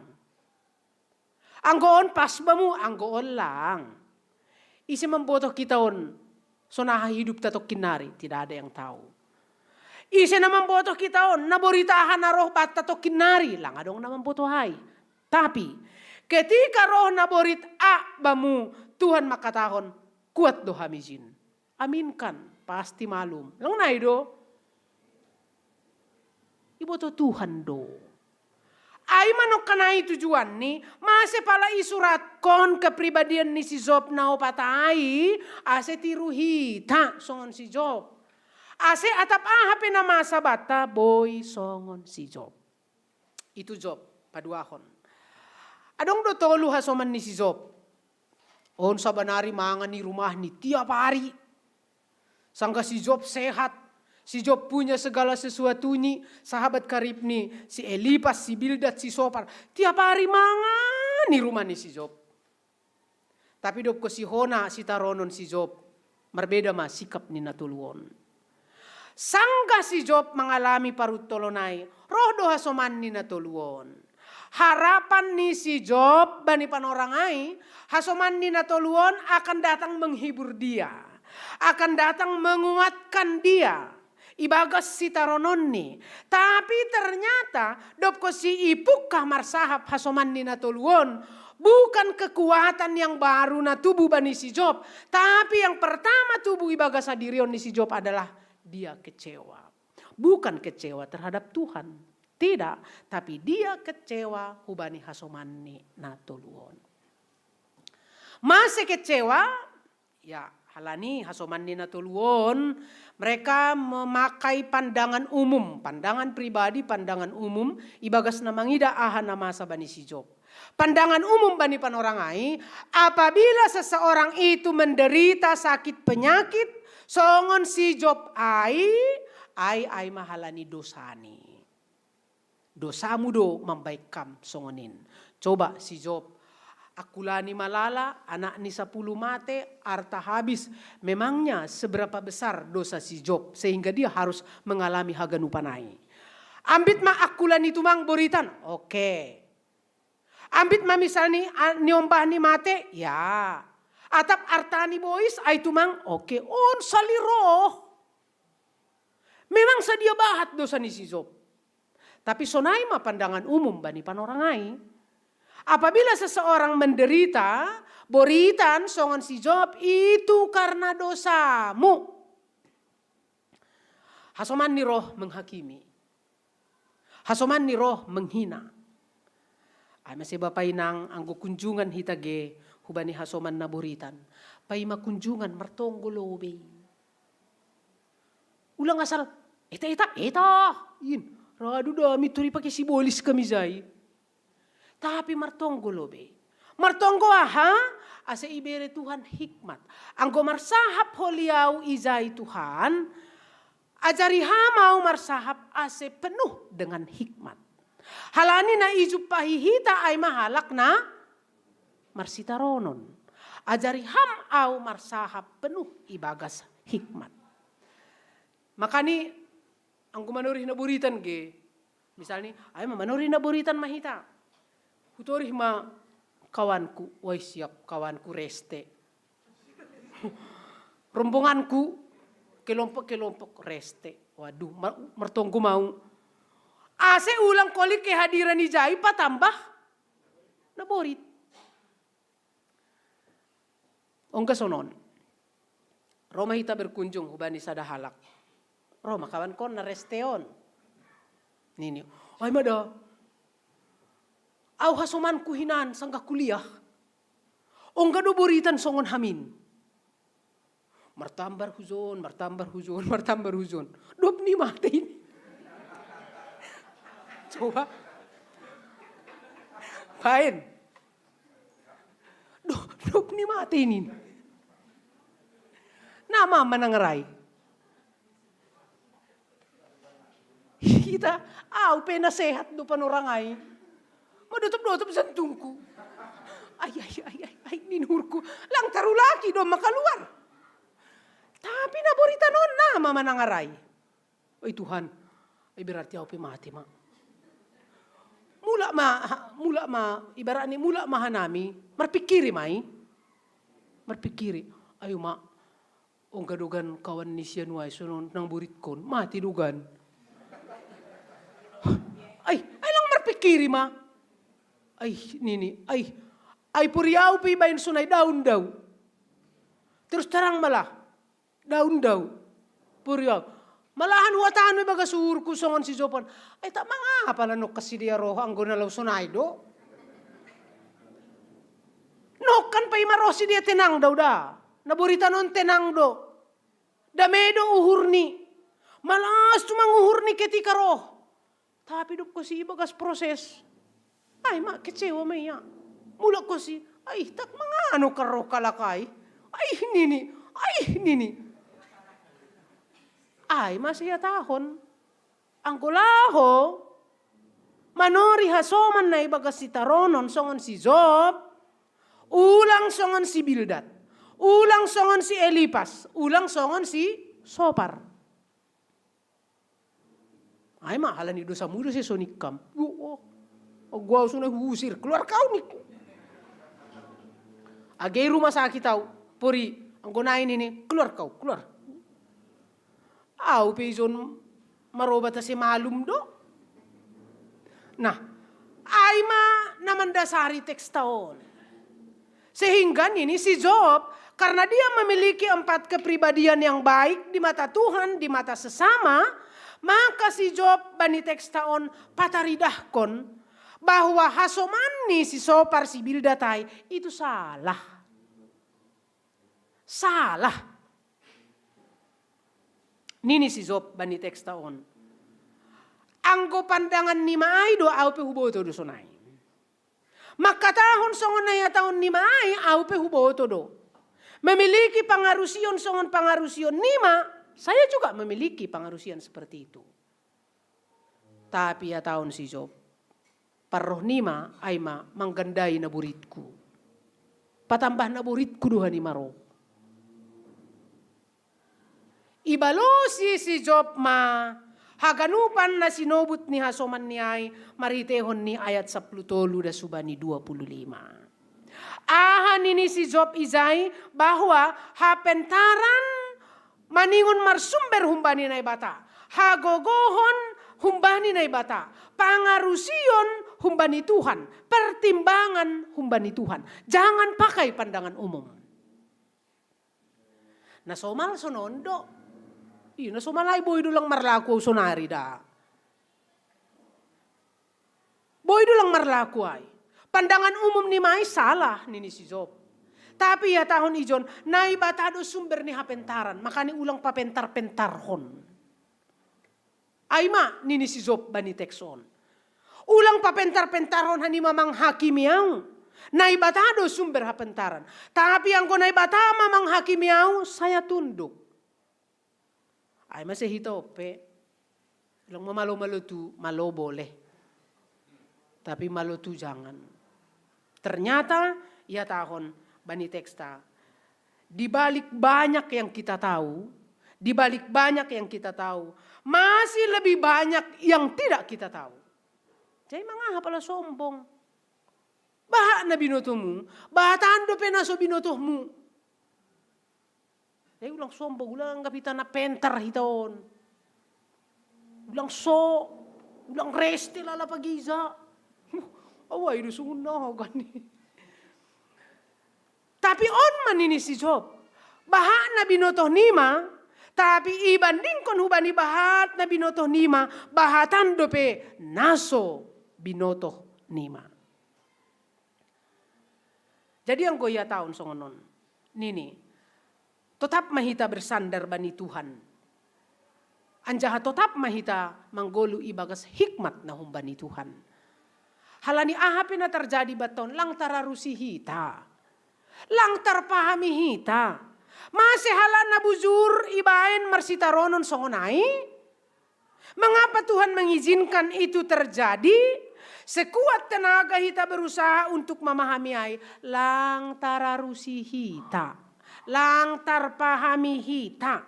Anggo on pas bamu, anggo on lang. Ise mambotoh kita on, sonaha hidupta tongkin nari, tidak ada yang tahu. Ise na mambotoh kita on, na borit aha na roh banta tongkin nari, lang adong na mambotoh ai. Tapi, ketika roh na borit A bamu, Tuhan mangkatahon, kuat do hami jin. Aminkan, pasti malum. Lang nai do. Iboto Tuhan do. Ai manongkanai tujuanni, mase pala isuratkon kepribadian ni si Job na opat ai, ase tiru hita songon si Job. Ase atap aha pe na masa banta boi songon si Job. Itu Job, paduahon. Adong do tolu hasoman ni si Job. On sabanari mangan ni rumahni tiap hari. Sanggah si Job sehat, si Job punya segala sesuatu ni, sahabat karib ni, si Elipas, si Bildad, si Sopar. Tiap hari mangan ni rumah ni si Job. Tapi dob ko si hona sitaronon si Job, marbeda ma sikap ni na tolu on. Sanggah si Job mangalami paruntolon ai, roh do hasoman ni na tolu on. Harapan ni si Job bani panorang ai, hasoman ni na tolu on akan datang menghibur dia, akan datang menguatkan dia ibagas sitarononni. Tapi ternyata dob ko si ipungka marsahap hasoman ni na tolu on, bukan kekuatan yang baru na tubu bani si Job, tapi yang pertama tubu ibagas hadirion ni si Job adalah dia kecewa. Bukan kecewa terhadap Tuhan. Tidak, tapi dia kecewa hubani hasoman ni na tolu on. Mase kecewa, ya, halani hasoman ni na tolu on, mereka memakai pandangan umum, pandangan pribadi, pandangan umum ibagas na mangida aha na masa bani si Job. Pandangan umum bani panorang ai, apabila seseorang itu menderita sakit penyakit songon si Job ai, ai ai ma halani dosani. Dosamu do mambahen ham songon in. Coba si Job, angkulani malala, anakni sapuluh mate, arta habis. Memangnya seberapa besar dosa si Job sehingga dia harus mengalami haganupan ai? Ambit ma angkulani tumang boritan, oke. Ambit ma misalni niombahni mate, ya. Atap artani bois ai tumang, oke. On sali roh. Memang sadia bahat dosa ni si Job. Tapi sonai ma pandangan umum bani panorang ai. Apabila seseorang menderita, boritan songon si Job, itu karena dosamu. Hasoman ni roh menghakimi. Hasoman ni roh menghina. Ai mase bapa inang anggo kunjungan hita ge hubani hasoman na boritan. Paima kunjungan martonggo lobei. Ulang asal, eta, eta, eta. In, radu da mi turi pake sibolis kami jai. Tapi martonggo lobei. Martonggo aha? Ase ibere Tuhan hikmat. Anggo marsahap holi au ijai Tuhan, ajari ham au marsahap ase penuh dengan hikmat. Halani na ijumpahi hita ai ma halak na marsitaronon. Ajari ham au marsahap penuh ibagas hikmat. Makani anggo manorih na boritan ge, misalni, ai ma manorih na boritan ma hita. Hutorih ma Kawanku, woi, siap kawanku, reste. Rombonganku, kelompok-kelompok, reste. Waduh, mer-, mertonggo mau. Ase ulang koli kehadiran ijai patambah naborit. Ongga sonon. Ro ma hita berkunjung hubani sada halak. Ro ma kawankon na reste on. Nini, ai ma da. Au hasomanku hinan sanggah kuliah. Ongga do boritan songon hamin. Martambar hujon, martambar hujon, martambar hujon. Dop ni mate ini. Coba. Paen. Dop, dop ni mate ini. Nama manang rai. Hita, au pe nasehat do panorang ai. Madotop-dotop jantungku. Ai, ai, ai, ai, ai, ninurku. Lang tarulaki do makaluar. Tapi na boritan on nama manang rai. Oi Tuhan, ai berarti au pe mate ma. Mulak ma, mulak ma, ibaratni mulak ma hanami, marpikiri mai. Marpikiri, ayo ma, ongga dogan kawan ni sianuai sonon nang boritkon, mate dogan. Ai, ai lang marpikiri ma. Ai, nini, ai, ai pori au pe ibaen sonai daun dau. Terus terang malah, daun dau. Pori au. Malahan huatahan ibagas uhurku songon si Jopan. Ai tak mangapa na nokkan sidea roh anggo na laho sonai do. Nokkan pe ima roh sidea tenang dau da. Na boritan on tenang do. Dame do uhurni. Malas tumang uhurni ketika roh. Tapi dop kosi ibagas proses. Ai ma kecewa ma ia. Mulak kosi. Ai tak mangano karo kalakai. Ai nini. Ai nini. Ai ma siatahon. Anggo laho manori hasoman na ibagas sitaronon songon si Job, ulang songon si Bildad, ulang songon si Elipas, ulang songon si Sopar. Ai ma halani dosa muda se sonikkam. Yo, oh. Gua sudah usir, keluar kau nih. Age rumah sakit au, pori, anggo nai nini, keluar kau, keluar. Au pe ijon marobat ase malum do. Nah, ai ma na mandasari teksta on. Sehingga nini si Job, karena dia memiliki empat kepribadian yang baik di mata Tuhan, di mata sesama, maka si Job bani teksta on pataridahkon bahwa hasoman ni si Sopar si Bildad ai itu salah. Salah. Nini si Job bani teksta on. Anggo pandangan nima ai do au pe huboto do sonai. Mangkatahon songon na ihatahon nima ai au pe huboto do. Memiliki pangarusion songon pangarusion nima, saya juga memiliki pangarusion seperti itu. Tapi ihatahon si Job, parroh nima ai ma manggandai naboritku. Patambah naboritku do hanima ro. Ibalosi si Job ma haganupan na sinobut ni hasoman ni ai marhitehon ni ayat sapuluh tolu das hubani dua puluh lima. Aha nini si Job ijai bahwa hapentaran maningon marsumber humbani Naibata, hagogohon humbani Naibata, pangarusion humbani Tuhan, pertimbangan humbani Tuhan. Jangan pakai pandangan umum. Na somal sonon do. Ih, na somal ai boi do lang marlaku au sonari da. Boi do lang marlaku ai. Pandangan umum nima ai salah nini si Job. Tapi ihatahon ijon, Naibata do sumber ni hapentaran, makani ulang papentar-pentarhon. Ai ma nini si Job bani teks on. Ulang papentar-pentarhon hanima manghakimi au. Naibata do sumber hapentaran. Tapi anggo Naibata ma manghakimi au, saya tunduk. Ai ma sehita ope. Bilang ma malo-malo tu, malo boleh. Tapi malo tu jangan. Ternyata ihatahon bani teksta. Di balik banyak yang kita tahu, di balik banyak yang kita tahu, masih lebih banyak yang tidak kita tahu. Jadi mangaha pala sombong. Bahat na binotomu, bahatan dope na so binotohmu. Jadi ulang sombong, ulang anggap hita na penter hita on. Ulang so, ulang reste lala pagija. Awai do sungun na gani. Tapi on ma nini si Job. Bahat na binotoh nima, tapi ibandingkon hubani bahat na binotoh nima, bahatan dope na so binotoh nima. Jadi anggo ia taon songon on. Nini, totap ma hita bersandar bani Tuhan. Anjaha totap ma hita manggolu ibagas hikmat na humbani Tuhan. Halani aha pe na tarjadi baton lang tararusi hita. Lang tarpahami hita. Mase halak na bujur ibaen marsitaronon songon ai? Mengapa Tuhan mengizinkan itu terjadi? Sekuat tenaga hita berusaha untuk memahami ai, lang tararusi hita, lang tarpahami hita.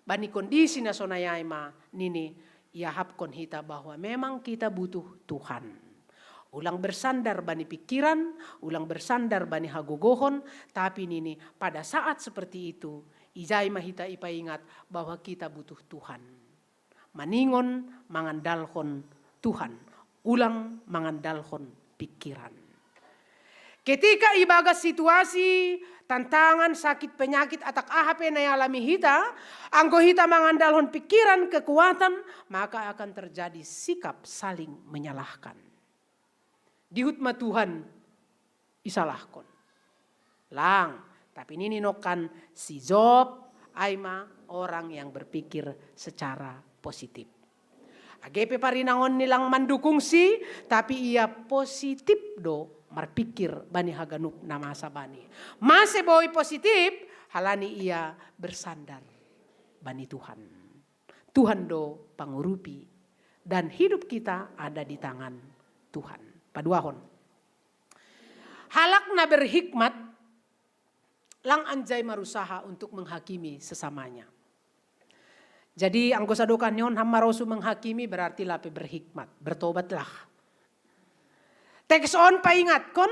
Bani kondisi na sonai ai ma nini iahapkon hita bahwa memang kita butuh Tuhan. Ulang bersandar bani pikiran, ulang bersandar bani hagogohon, tapi nini pada saat seperti itu, ijai ma hita ipaingat bahwa kita butuh Tuhan. Maningon mangandalhon Tuhan, ulang mangandalhon pikiran. Ketika ibagas situasi, tantangan, sakit, penyakit, atak aha pe na ialami hita, anggo hita mangandalhon pikiran, kekuatan, maka akan terjadi sikap saling menyalahkan. Dihut ma Tuhan, isalahkon. Lang, tapi nini nokkan si Job, ai ma orang yang berpikir secara positif. Age pe parinangonni lang mandukung si, tapi ia positif do marpikir bani haganup na masa bani. Mase boi positif, halani ia bersandar bani Tuhan. Tuhan do pangurupi dan hidup kita ada di tangan Tuhan. Paduahon. Halak na berhikmat lang anjai marusaha untuk menghakimi sesamanya. Jadi anggo sadokah ni on ham marosu menghakimi berarti lape berhikmat, bertobatlah. Teks on paingatkon,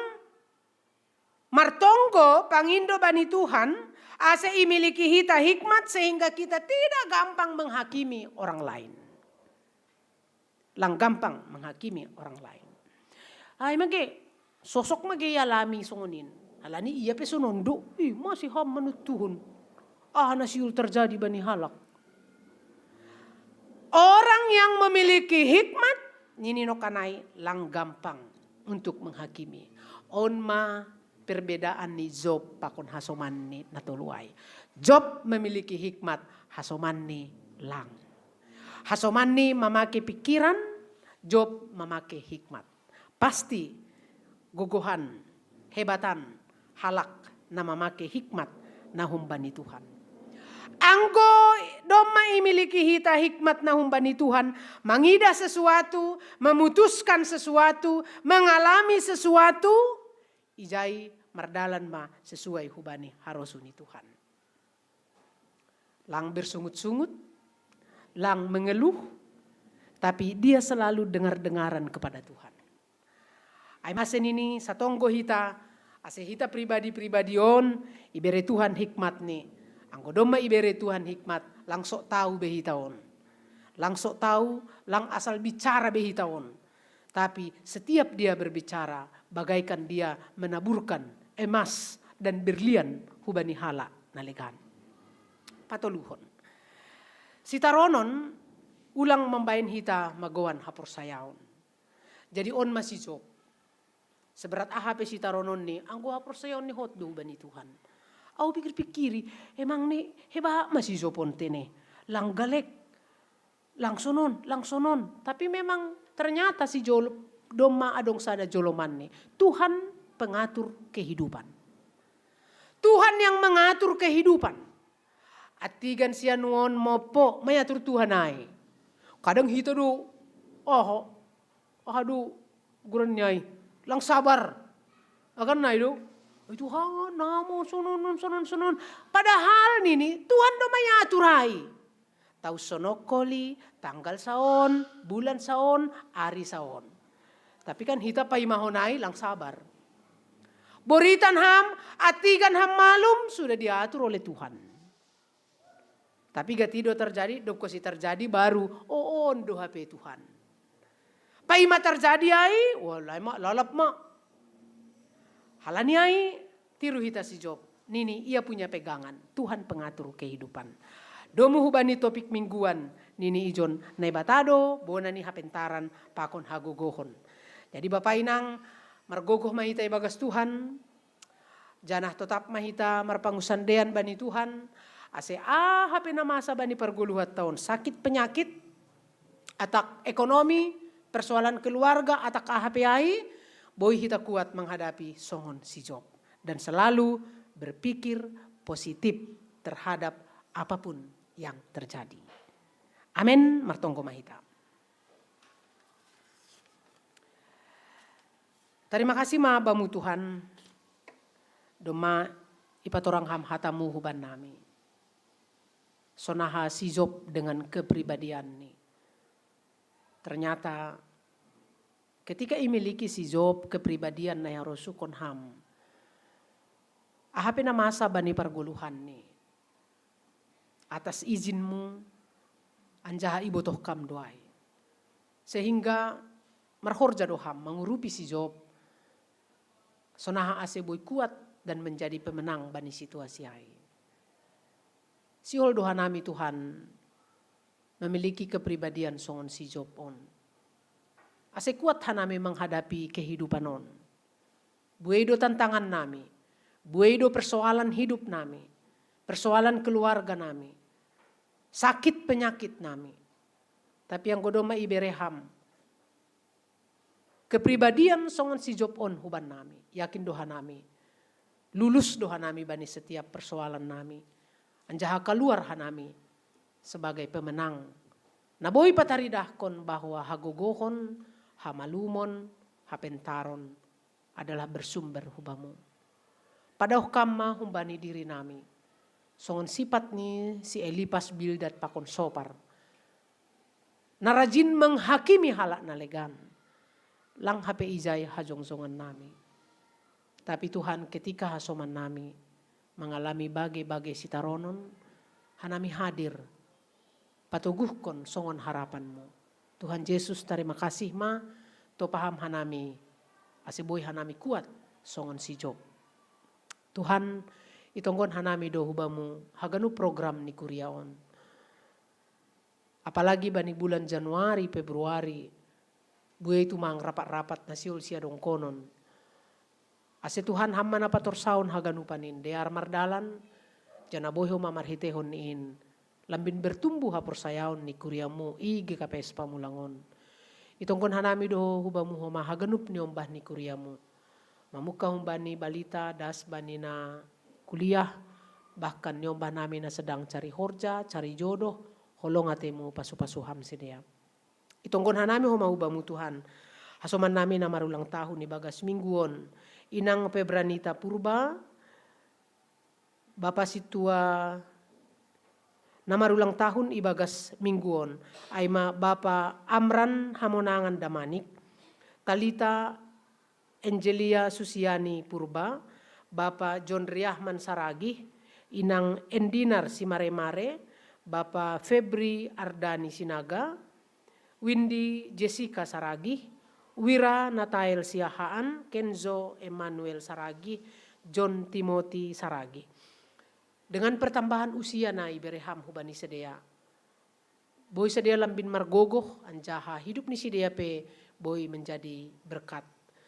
martonggo pangindo bani Tuhan, ase imiliki hita hikmat sehingga kita tidak gampang menghakimi orang lain. Lang gampang menghakimi orang lain. Ai mage, sosok mage ialami songonin. Alani ia pe sonon do, ih masih ham manuttuhon. Ah na siul terjadi bani halak. Orang yang memiliki hikmat, nini nokkan ai lang gampang untuk menghakimi. On ma perbedaan ni Job pakon hasomanni na tolu ai. Job memiliki hikmat, hasomanni lang. Hasomanni mamake pikiran, Job mamake hikmat. Pasti gogohan, hebatan halak na mamake hikmat na humbani Tuhan. Anggo domma imiliki hita hikmat na humbani Tuhan, mangidah sesuatu, memutuskan sesuatu, mengalami sesuatu, ijai mardalan ma sesuai hubani harosu ni Tuhan. Lang bersungut-sungut, lang mengeluh, tapi dia selalu dengar-dengaran kepada Tuhan. Ai mase nini satonggo hita, ase hita pribadi-pribadi on ibere Tuhan hikmatni. Anggo domma ibere Tuhan hikmat, lang sok tau be hita on. Lang sok tau, lang asal bicara be hita on. Tapi setiap dia berbicara, bagaikan dia menaburkan emas dan berlian hubani halak na legan. Patoluhon. Sitaronon ulang mambaen hita magoan haporsayaon. Jadi on ma si Job. Seberat aha pe sitarononni, anggo haporsayaonni hot do hubani Tuhan. Au pikir-pikiri, emang ni hebat ma si Job on tene. Lang galek, lang sonon, lang sonon. Tapi memang ternyata si Job domma adong sada jolomanni. Tuhan pengatur kehidupan. Tuhan yang mengatur kehidupan. Attigan sianuon mompo mangatur Tuhan ai. Kadang hita do, oho, aha do goran ni ai, lang sabar. Akan nai do, "Ai Tuhan, namo sonon, sonon, sonon." Padahal nini Tuhan do mangatur ai. Tau sonok holi, tanggal saon, bulan saon, ari saon. Tapi kan hita paimahon ai lang sabar. Boritan ham, atigan ham malum, sudah diatur oleh Tuhan. Tapi gatido terjadi, dok kosi terjadi baru, oh, ondo hape Tuhan. Paima terjadi ai, walai ma, lalap ma. Halani ai, tiru hita si Job. Nini ia punya pegangan, Tuhan pengatur kehidupan. Domu hubani topik mingguan, nini ijon, Naibata do bona ni hapentaran pakon hagogohon. Jadi Bapa Inang, margogoh ma hita ibagas Tuhan, janah totap ma hita marpangusandean bani Tuhan, ase aha pe na masa bani pargoluhan taon, sakit penyakit, atak ekonomi, persoalan keluarga, atak aha pe ai, boi hita kuat menghadapi songon si Job. Dan selalu berpikir positif terhadap apapun yang terjadi. Amin, martonggo ma hita. Tarima kasih ma Bamu Tuhan, domma ipatorang ham hatamu huban nami. Sonaha si Job dengan kepribadianni. Ternyata ketika imiliki si Job kepribadian na iharosuhon ham, aha pe na masa bani pargoluhanni, atas izinmu, anjaha ibotoh kam do ai. Sehingga marhorja do ham mangurupi si Job, sonaha ase boi kuat dan menjadi pemenang bani situasi ai. Sihol do hanami Tuhan memiliki kepribadian songon si Job on. Ase kuat hanami menghadapi kehidupan on. Buei do tantangan nami, buei do persoalan hidup nami, persoalan keluarga nami, sakit penyakit nami. Tapi anggo domma ibere ham kepribadian songon si Job on huban nami, yakin do hanami, lulus do hanami bani setiap persoalan nami, anjaha kaluar hanami sebagai pemenang. Na boi pataridahkon bahwa hagogohon, hamalumon, hapentaron adalah bersumber hu Bamu. Padaoh kam ma humbani diri nami, songon sipat ni si Elipas, Bildad pakon Sopar, na rajin menghakimi halak na legan, lang hape ijai hajongjongan nami. Tapi Tuhan, ketika hasoman nami mengalami bage-bage sitaronon, hanami hadir patoguhkon songon harapan-Mu. Tuhan Jesus, tarima kasih ma, topaham hanami, ase boi hanami kuat songon si Job. Tuhan, itonggon hanami do hu Bamu haganup program ni kuria on. Apalagi bani bulan Januari, Februari, buei tumang rapat-rapat na sihol siadongkonon. Ase Tuhan, Ham ma na patorsaon haganupan in, dear mardalan, janah boi Ho ma marhiteihon ni in lambin bertumbuh haporsayaon ni kuria-Mu i G K P S Pamulang on. Itonggon hanami do hu Bamu Ho ma haganup ni ombah ni kuria-Mu. Mamungka humbani balita, das bani na kuliah, bahkan ni ombah nami na sedang cari horja, cari jodoh, holong ate-Mu pasu-pasu Ham sidea. Itonggon hanami Ho ma hu Bamu Tuhan. Hasoman nami na marulang tahun ibagas minggu on, Inang Febranita Purba, Bapa Sintua na marulang tahun ibagas minggu on, ai ma Bapa Amran Hamonangan Damanik, Talita Angelia Susiani Purba, Bapa John Riahman Saragih, Inang Endinar Simaremare, Bapa Febri Ardani Sinaga, Windy Jessica Saragih, Wira Natael Siahaan, Kenzo Emmanuel Saragih, John Timothy Saragih. Dengan pertambahan usia na ibere Ham hubani sidea, boi sidea lambin margogoh, anjaha hidup ni sidea pe boi menjadi berkat.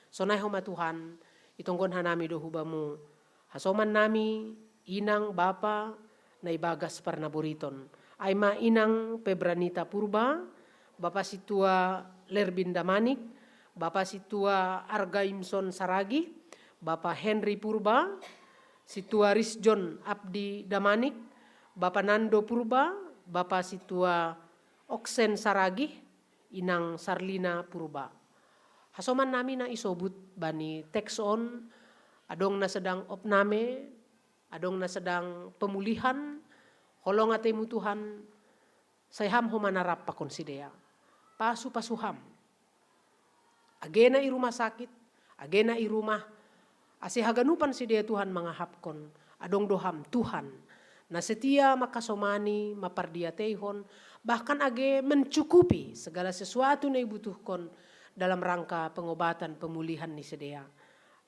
Sonai Ho ma Tuhan, itonggon hanami do hu Bamu hasoman nami, inang, bapa, na ibagas parnaboriton. Ai ma Inang Febranita Purba, Bapa Sintua Lerbin Damanik, Bapa Sintua Argaimson Saragih, Bapa Henry Purba, Sintua Risjon Abdi Damanik, Bapa Nando Purba, Bapa Sintua Oksen Saragih, Inang Sarlina Purba. Hasoman nami na isobut bani teks on, adong na sedang opname, adong na sedang pemulihan, holong ate-Mu Tuhan, sai Ham Ho ma na rap pakon sidea. Pasu-pasu Ham. Agena i rumah sakit, agena i rumah, ase haganupan sidea Tuhan mangahapkon, adong do Ham Tuhan, na setia makasomani, mapardiateihon, bahkan age mencukupi segala sesuatu na ibutuhkon dalam rangka pengobatan pemulihan ni sidea.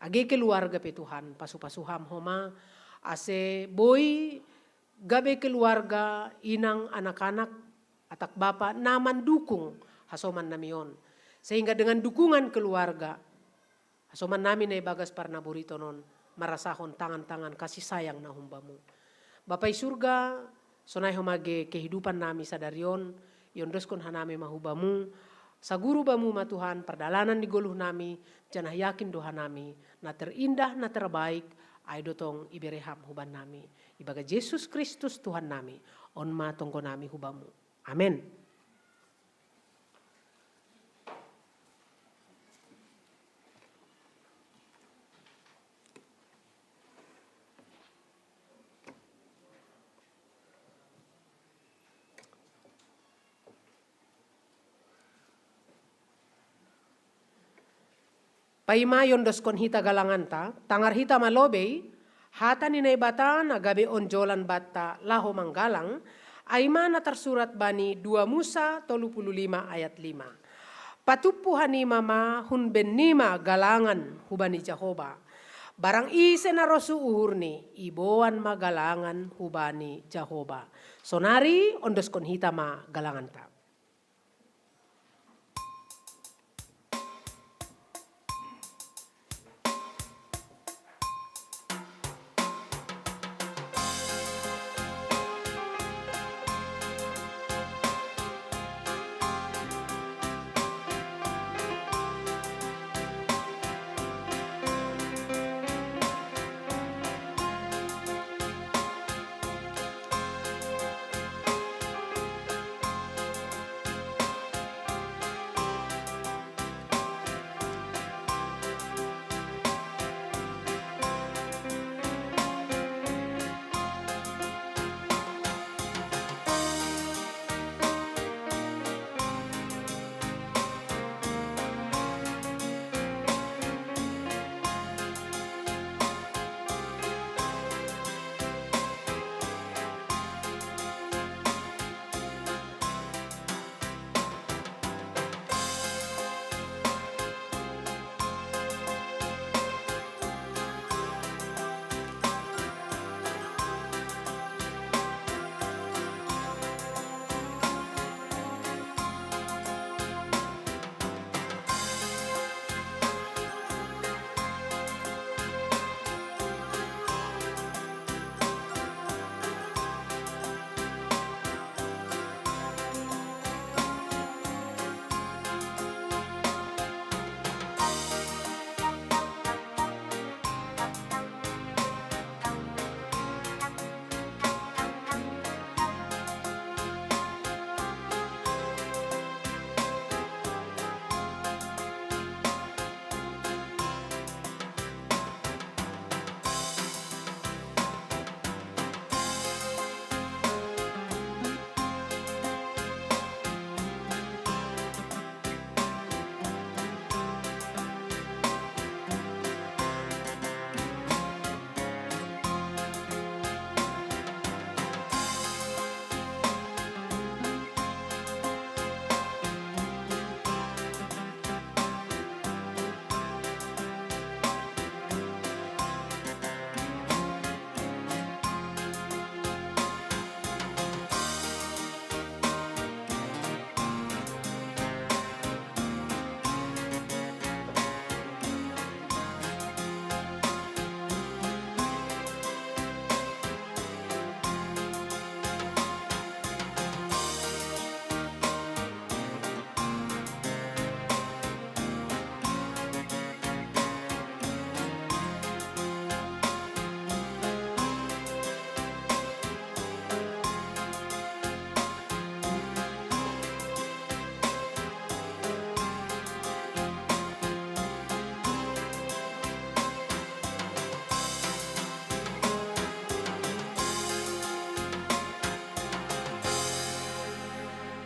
Age keluarga pe Tuhan, pasu-pasu Ham homa, ase boi gabe keluarga, inang, anak-anak, atak bapa na mandukung hasoman nami on. Sehingga dengan dukungan keluarga, hasoman nami na ibagas parnaboriton on, marasahon tangan-tangan kasih sayang na humbamu. Bapa i surga, sonai homa age kehidupan nami sadari on, iondoskon hanami ma hubamu, saguru bamu ma Tuhan, pardalanan ni goluh nami, janah yakin do hanami, na terindah, na terbaik, ai do tong ibere Ham huban nami. Ibagas Jesus Kristus Tuhan nami, on ma tonggo nami hubamu. Amen. Paima iondoskon hita galanganta, tangar hita ma lobei, hata ni Naibata na gabe onjolan banta laho manggalang, ai ma na tarsurat bani dua Musa tolu puluh lima ayat lima. Patumpu hanima ma, hun bennima galangan hubani Jahoba. Barang ise na rosuh uhurni, iboan ma galangan hubani Jahoba. Sonari ondoskon hita ma galanganta.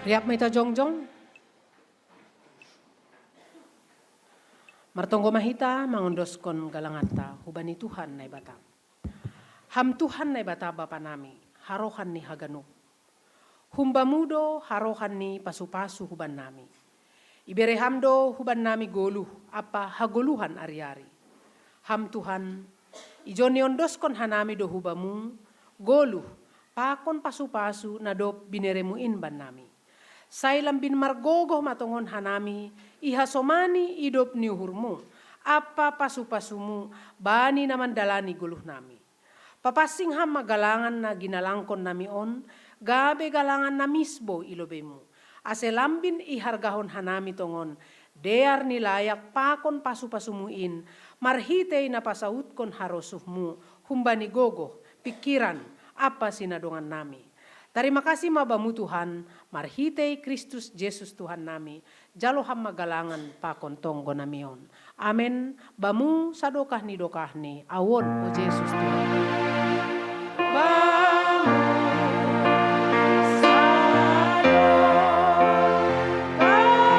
Riap ma hita jongjong. Martonggo ma hita mangondoskon galanganta hubani Tuhan Naibata. Ham Tuhan Naibata Bapa nami, harohan ni haganup. Humbamu do harohan ni pasu-pasu hubannami. Ibere Ham do hubannami goluh ampa hagoluhan ari-ari. Ham Tuhan, ijon niondoskon hanami do hubamu goluh pakon pasu-pasu na dob binereMu in bannami. Sai lambin margogoh ma tongon hanami ihasomani idop ni uhurMu ampa pasu-pasuMu bani na mandalani goluhnami. Papansing Ham ma galangan na ginalangkon nami on, gabe galangan na misbou i lobeiMu, ase lambin ihargahon hanami tongon dear ni layak pakon pasu-pasuMu in, marhitei na pasautkon harosuhMu humbani gogoh, pingkiran, ampa sinadongannami. Tarima kasih ma Bamu Tuhan, marhitei Kristus Jesus Tuhan nami, jalo Ham ma galangan pakon tonggo nami on. Amen. Bamu sadokah ni dokahni, aut on, o Jesus Tuhan. Bamu sadokah ni dokahni, aut on, Jesus Tuhan.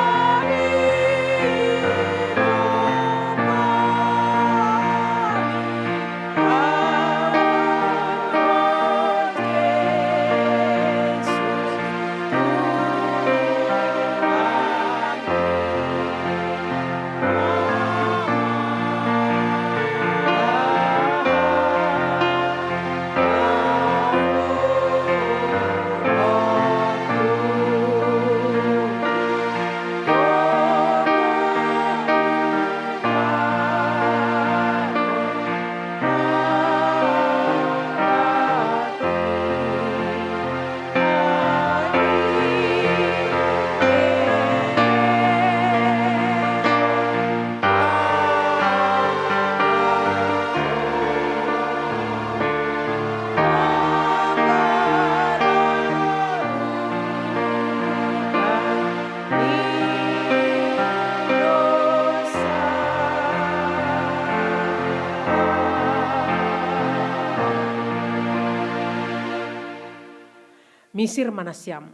Misir ma nasiam,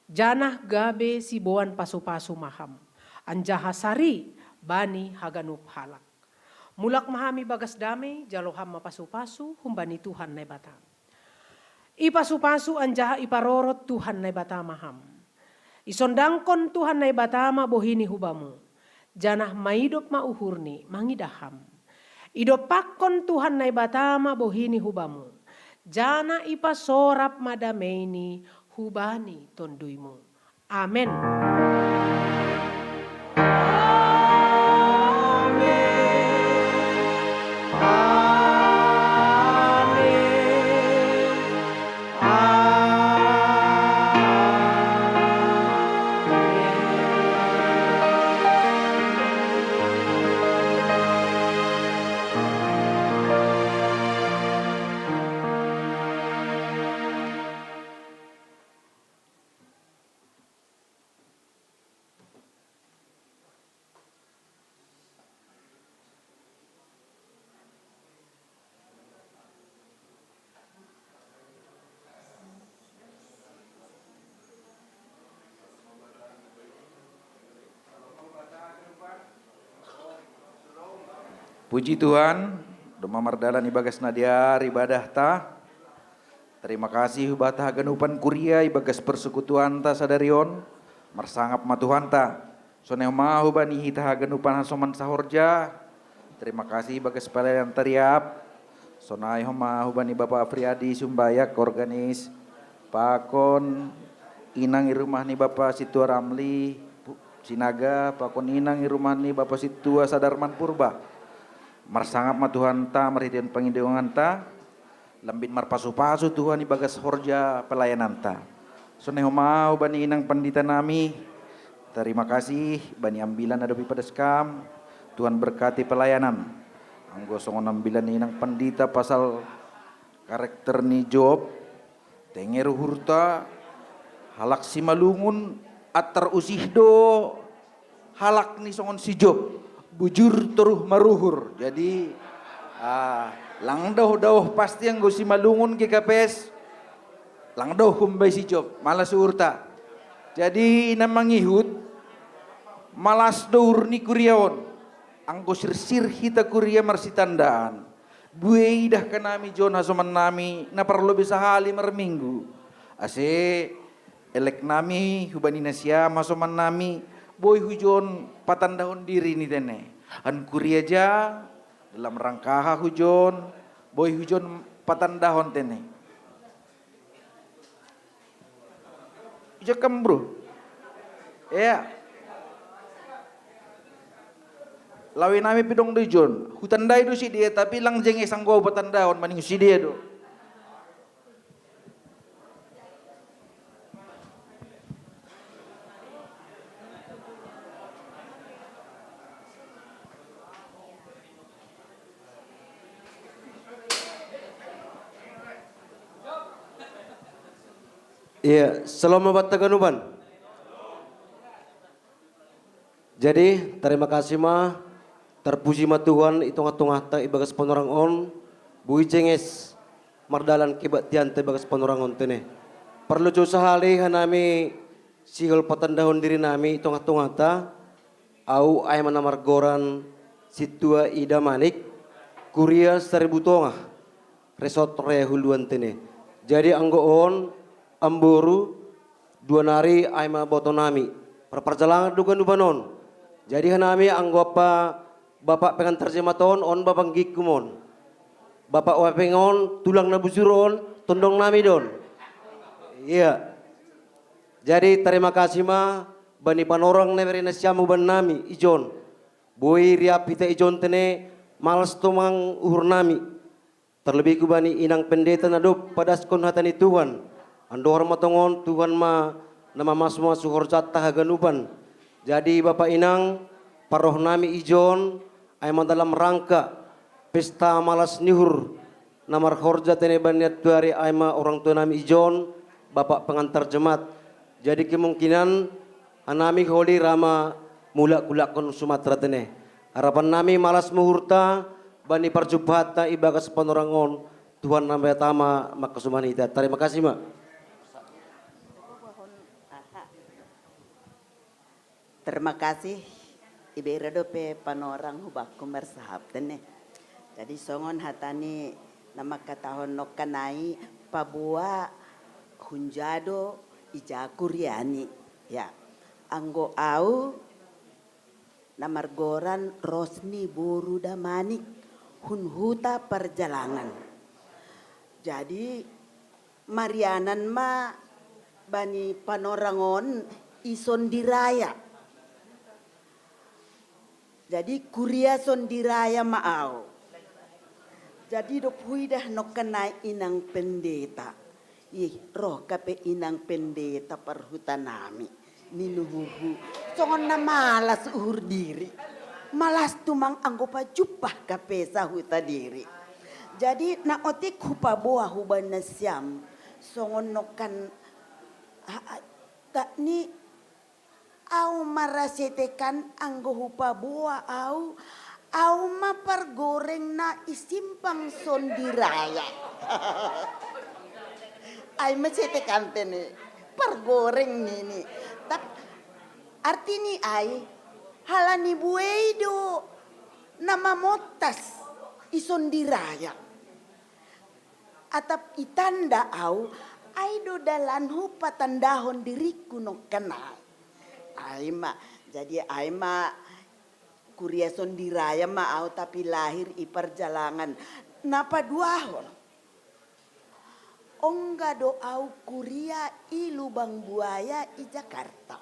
janah gabe siboan pasu-pasu ma Ham, anjaha sari bani haganup halak. Mulak ma Ham ibagas damei, jalo Ham ma pasu-pasu humbani Tuhan Naibata. Ipasu-pasu anjaha iparorot Tuhan Naibata ma Ham. Isondangkon Tuhan Naibata ma bohiNi hubamu, janah maidop ma uhurNi mangidah Ham. Idompakkon Tuhan Naibata ma bohiNi hubamu, janah ipasorap ma dameiNi hubani tonduymu. Amen. Puji Tuhan, domma mardalan ibagas na dear ibadahta. Terima kasih hubata haganupan kuria ibagas persekutuanta sadari on. Marsangap ma Tuhanta. Sonai homa hubani hita haganupan hasoman sahorja. Terima kasih ibagas pelayanan tariap. Sonai homa hubani Bapa Afriadi Sumbayak, organis, pakon inang i rumah ni Bapa Sintua Ramli Sinaga, pakon inang i rumah ni Bapa Sintua Sadarman Purba. Marsangap ma Tuhanta marhitehon pangidonganta, lambin marpasu-pasu Tuhan ibagas horja pelayananta. Sonai homa hubani inang pandita nami, terima kasih bani ambilan na dob ipadas kam. Tuhan berkati pelayanan. Anggo songon ambilan ni inang pandita pasal karakter ni Job, tenger uhurta, halak simalungun, antar usih do halak ni songon si Job, bujur toruh maruhur. Jadi, ah, lang daoh-daoh pasti anggo simalungun ge kapes, lang daoh humbani si Job, malas uhurta. Jadi na mangihut, malas do uhur ni kuria on. Anggo sirsir hita kuria marsitandaan, buei dah kanami Jon hasoman nami na parlobi sahali marminggu. Ase elek nami hubani nasiam hasoman nami, boi hujon patandahon diri ni tene. An kuria ja, dalam rangkaha hujon, boi hujon patandahon tene. Ija kam bro. Ya. Lawi nami pidong do Jon. Hutandai do sidea tapi lang jenge sanggo patandahon maning sidea do. Iya, selamat datang ganupan. Jadi, terima kasih ma, terpuji ma Tuhan i tongah-tongahta i bagas panorang on, bui jenges mardalan kebaktian te bagas panorang on tene. Perlu jo sahali hanami sihol patandahon diri nami i tongah-tongahta, au ai ma na margoran Situa Ida Manik, kuria Seribu Tongah, resort Raya Huluan tene. Jadi anggo on, amboru, dua nari ai ma boto nami. Parparjalangan do ganupan on. Jadi hanami anggo apa Bapak pengantar jemaat on, on Bapak nggikkum on. Bapak wapeng on, tulang na bujur on, tondong nami don. Iya. Jadi terima kasih ma, bani panorang na bere nasiam huban nami, Ijon. Boi riap hita Ijon tene, malas tumang uhur nami. Terlebih ku bani inang pendeta na dob padaskon hata ni Tuhan. Andohar ma tongon Tuhan ma na mamasu-masu horjanta haganupan. Jadi Bapak Inang, parroh nami Ijon, ai ma dalam rangka pesta malas ni uhur na marhorja tene bani tuari ai ma orang tua nami Ijon, Bapak pengantar jemaat. Jadi kemungkinan hanami holi ra ma mulak-ulakkon Sumatera tene. Harapan nami malas ma uhurta bani parjumpahanta i bagas panorang on, Tuhan Nabatama mangkasuman hita. Terima kasih ma. Terima kasih. Ibere dope panorang hubakku marsahap tene. Jadi songon hata ni na mangkatahon nongkan ai, paboa hunja do, ija kuria ni. Ya. Anggo au na margoran Rosni boru Damanik, hun huta Parjalangan. Jadi marianan ma bani panorang on i Sondiraya. Jadi kuria Sondiraya ma au. Jadi dob huidah nongkan ai inang pendeta. Ih, roh kape inang pendeta parhuta nami. Ninuhuhu. Songon na malas uhur diri. Malas tumang anggo pajumpah kape sahuta diri. Jadi na otik hupaboa huban nasiam. Songon nongkan, a, a, tak ni au marasetekan anggo hupaboa au, au ma pargoreng na i simpang Sondiraya. Ai ma setekan tene, pargoreng nini. Tapi arti ni ai, halani buei do na mamontas i Sondiraya. Atap itanda au, ai do dalanhu patandahon diriku nongkan ai. Ai ma, jadi ai ma kuria Sondiraya ma au tapi lahir i Parjalangan. Na paduahon. Ongga do au kuria i Lubang Buaya i Jakarta.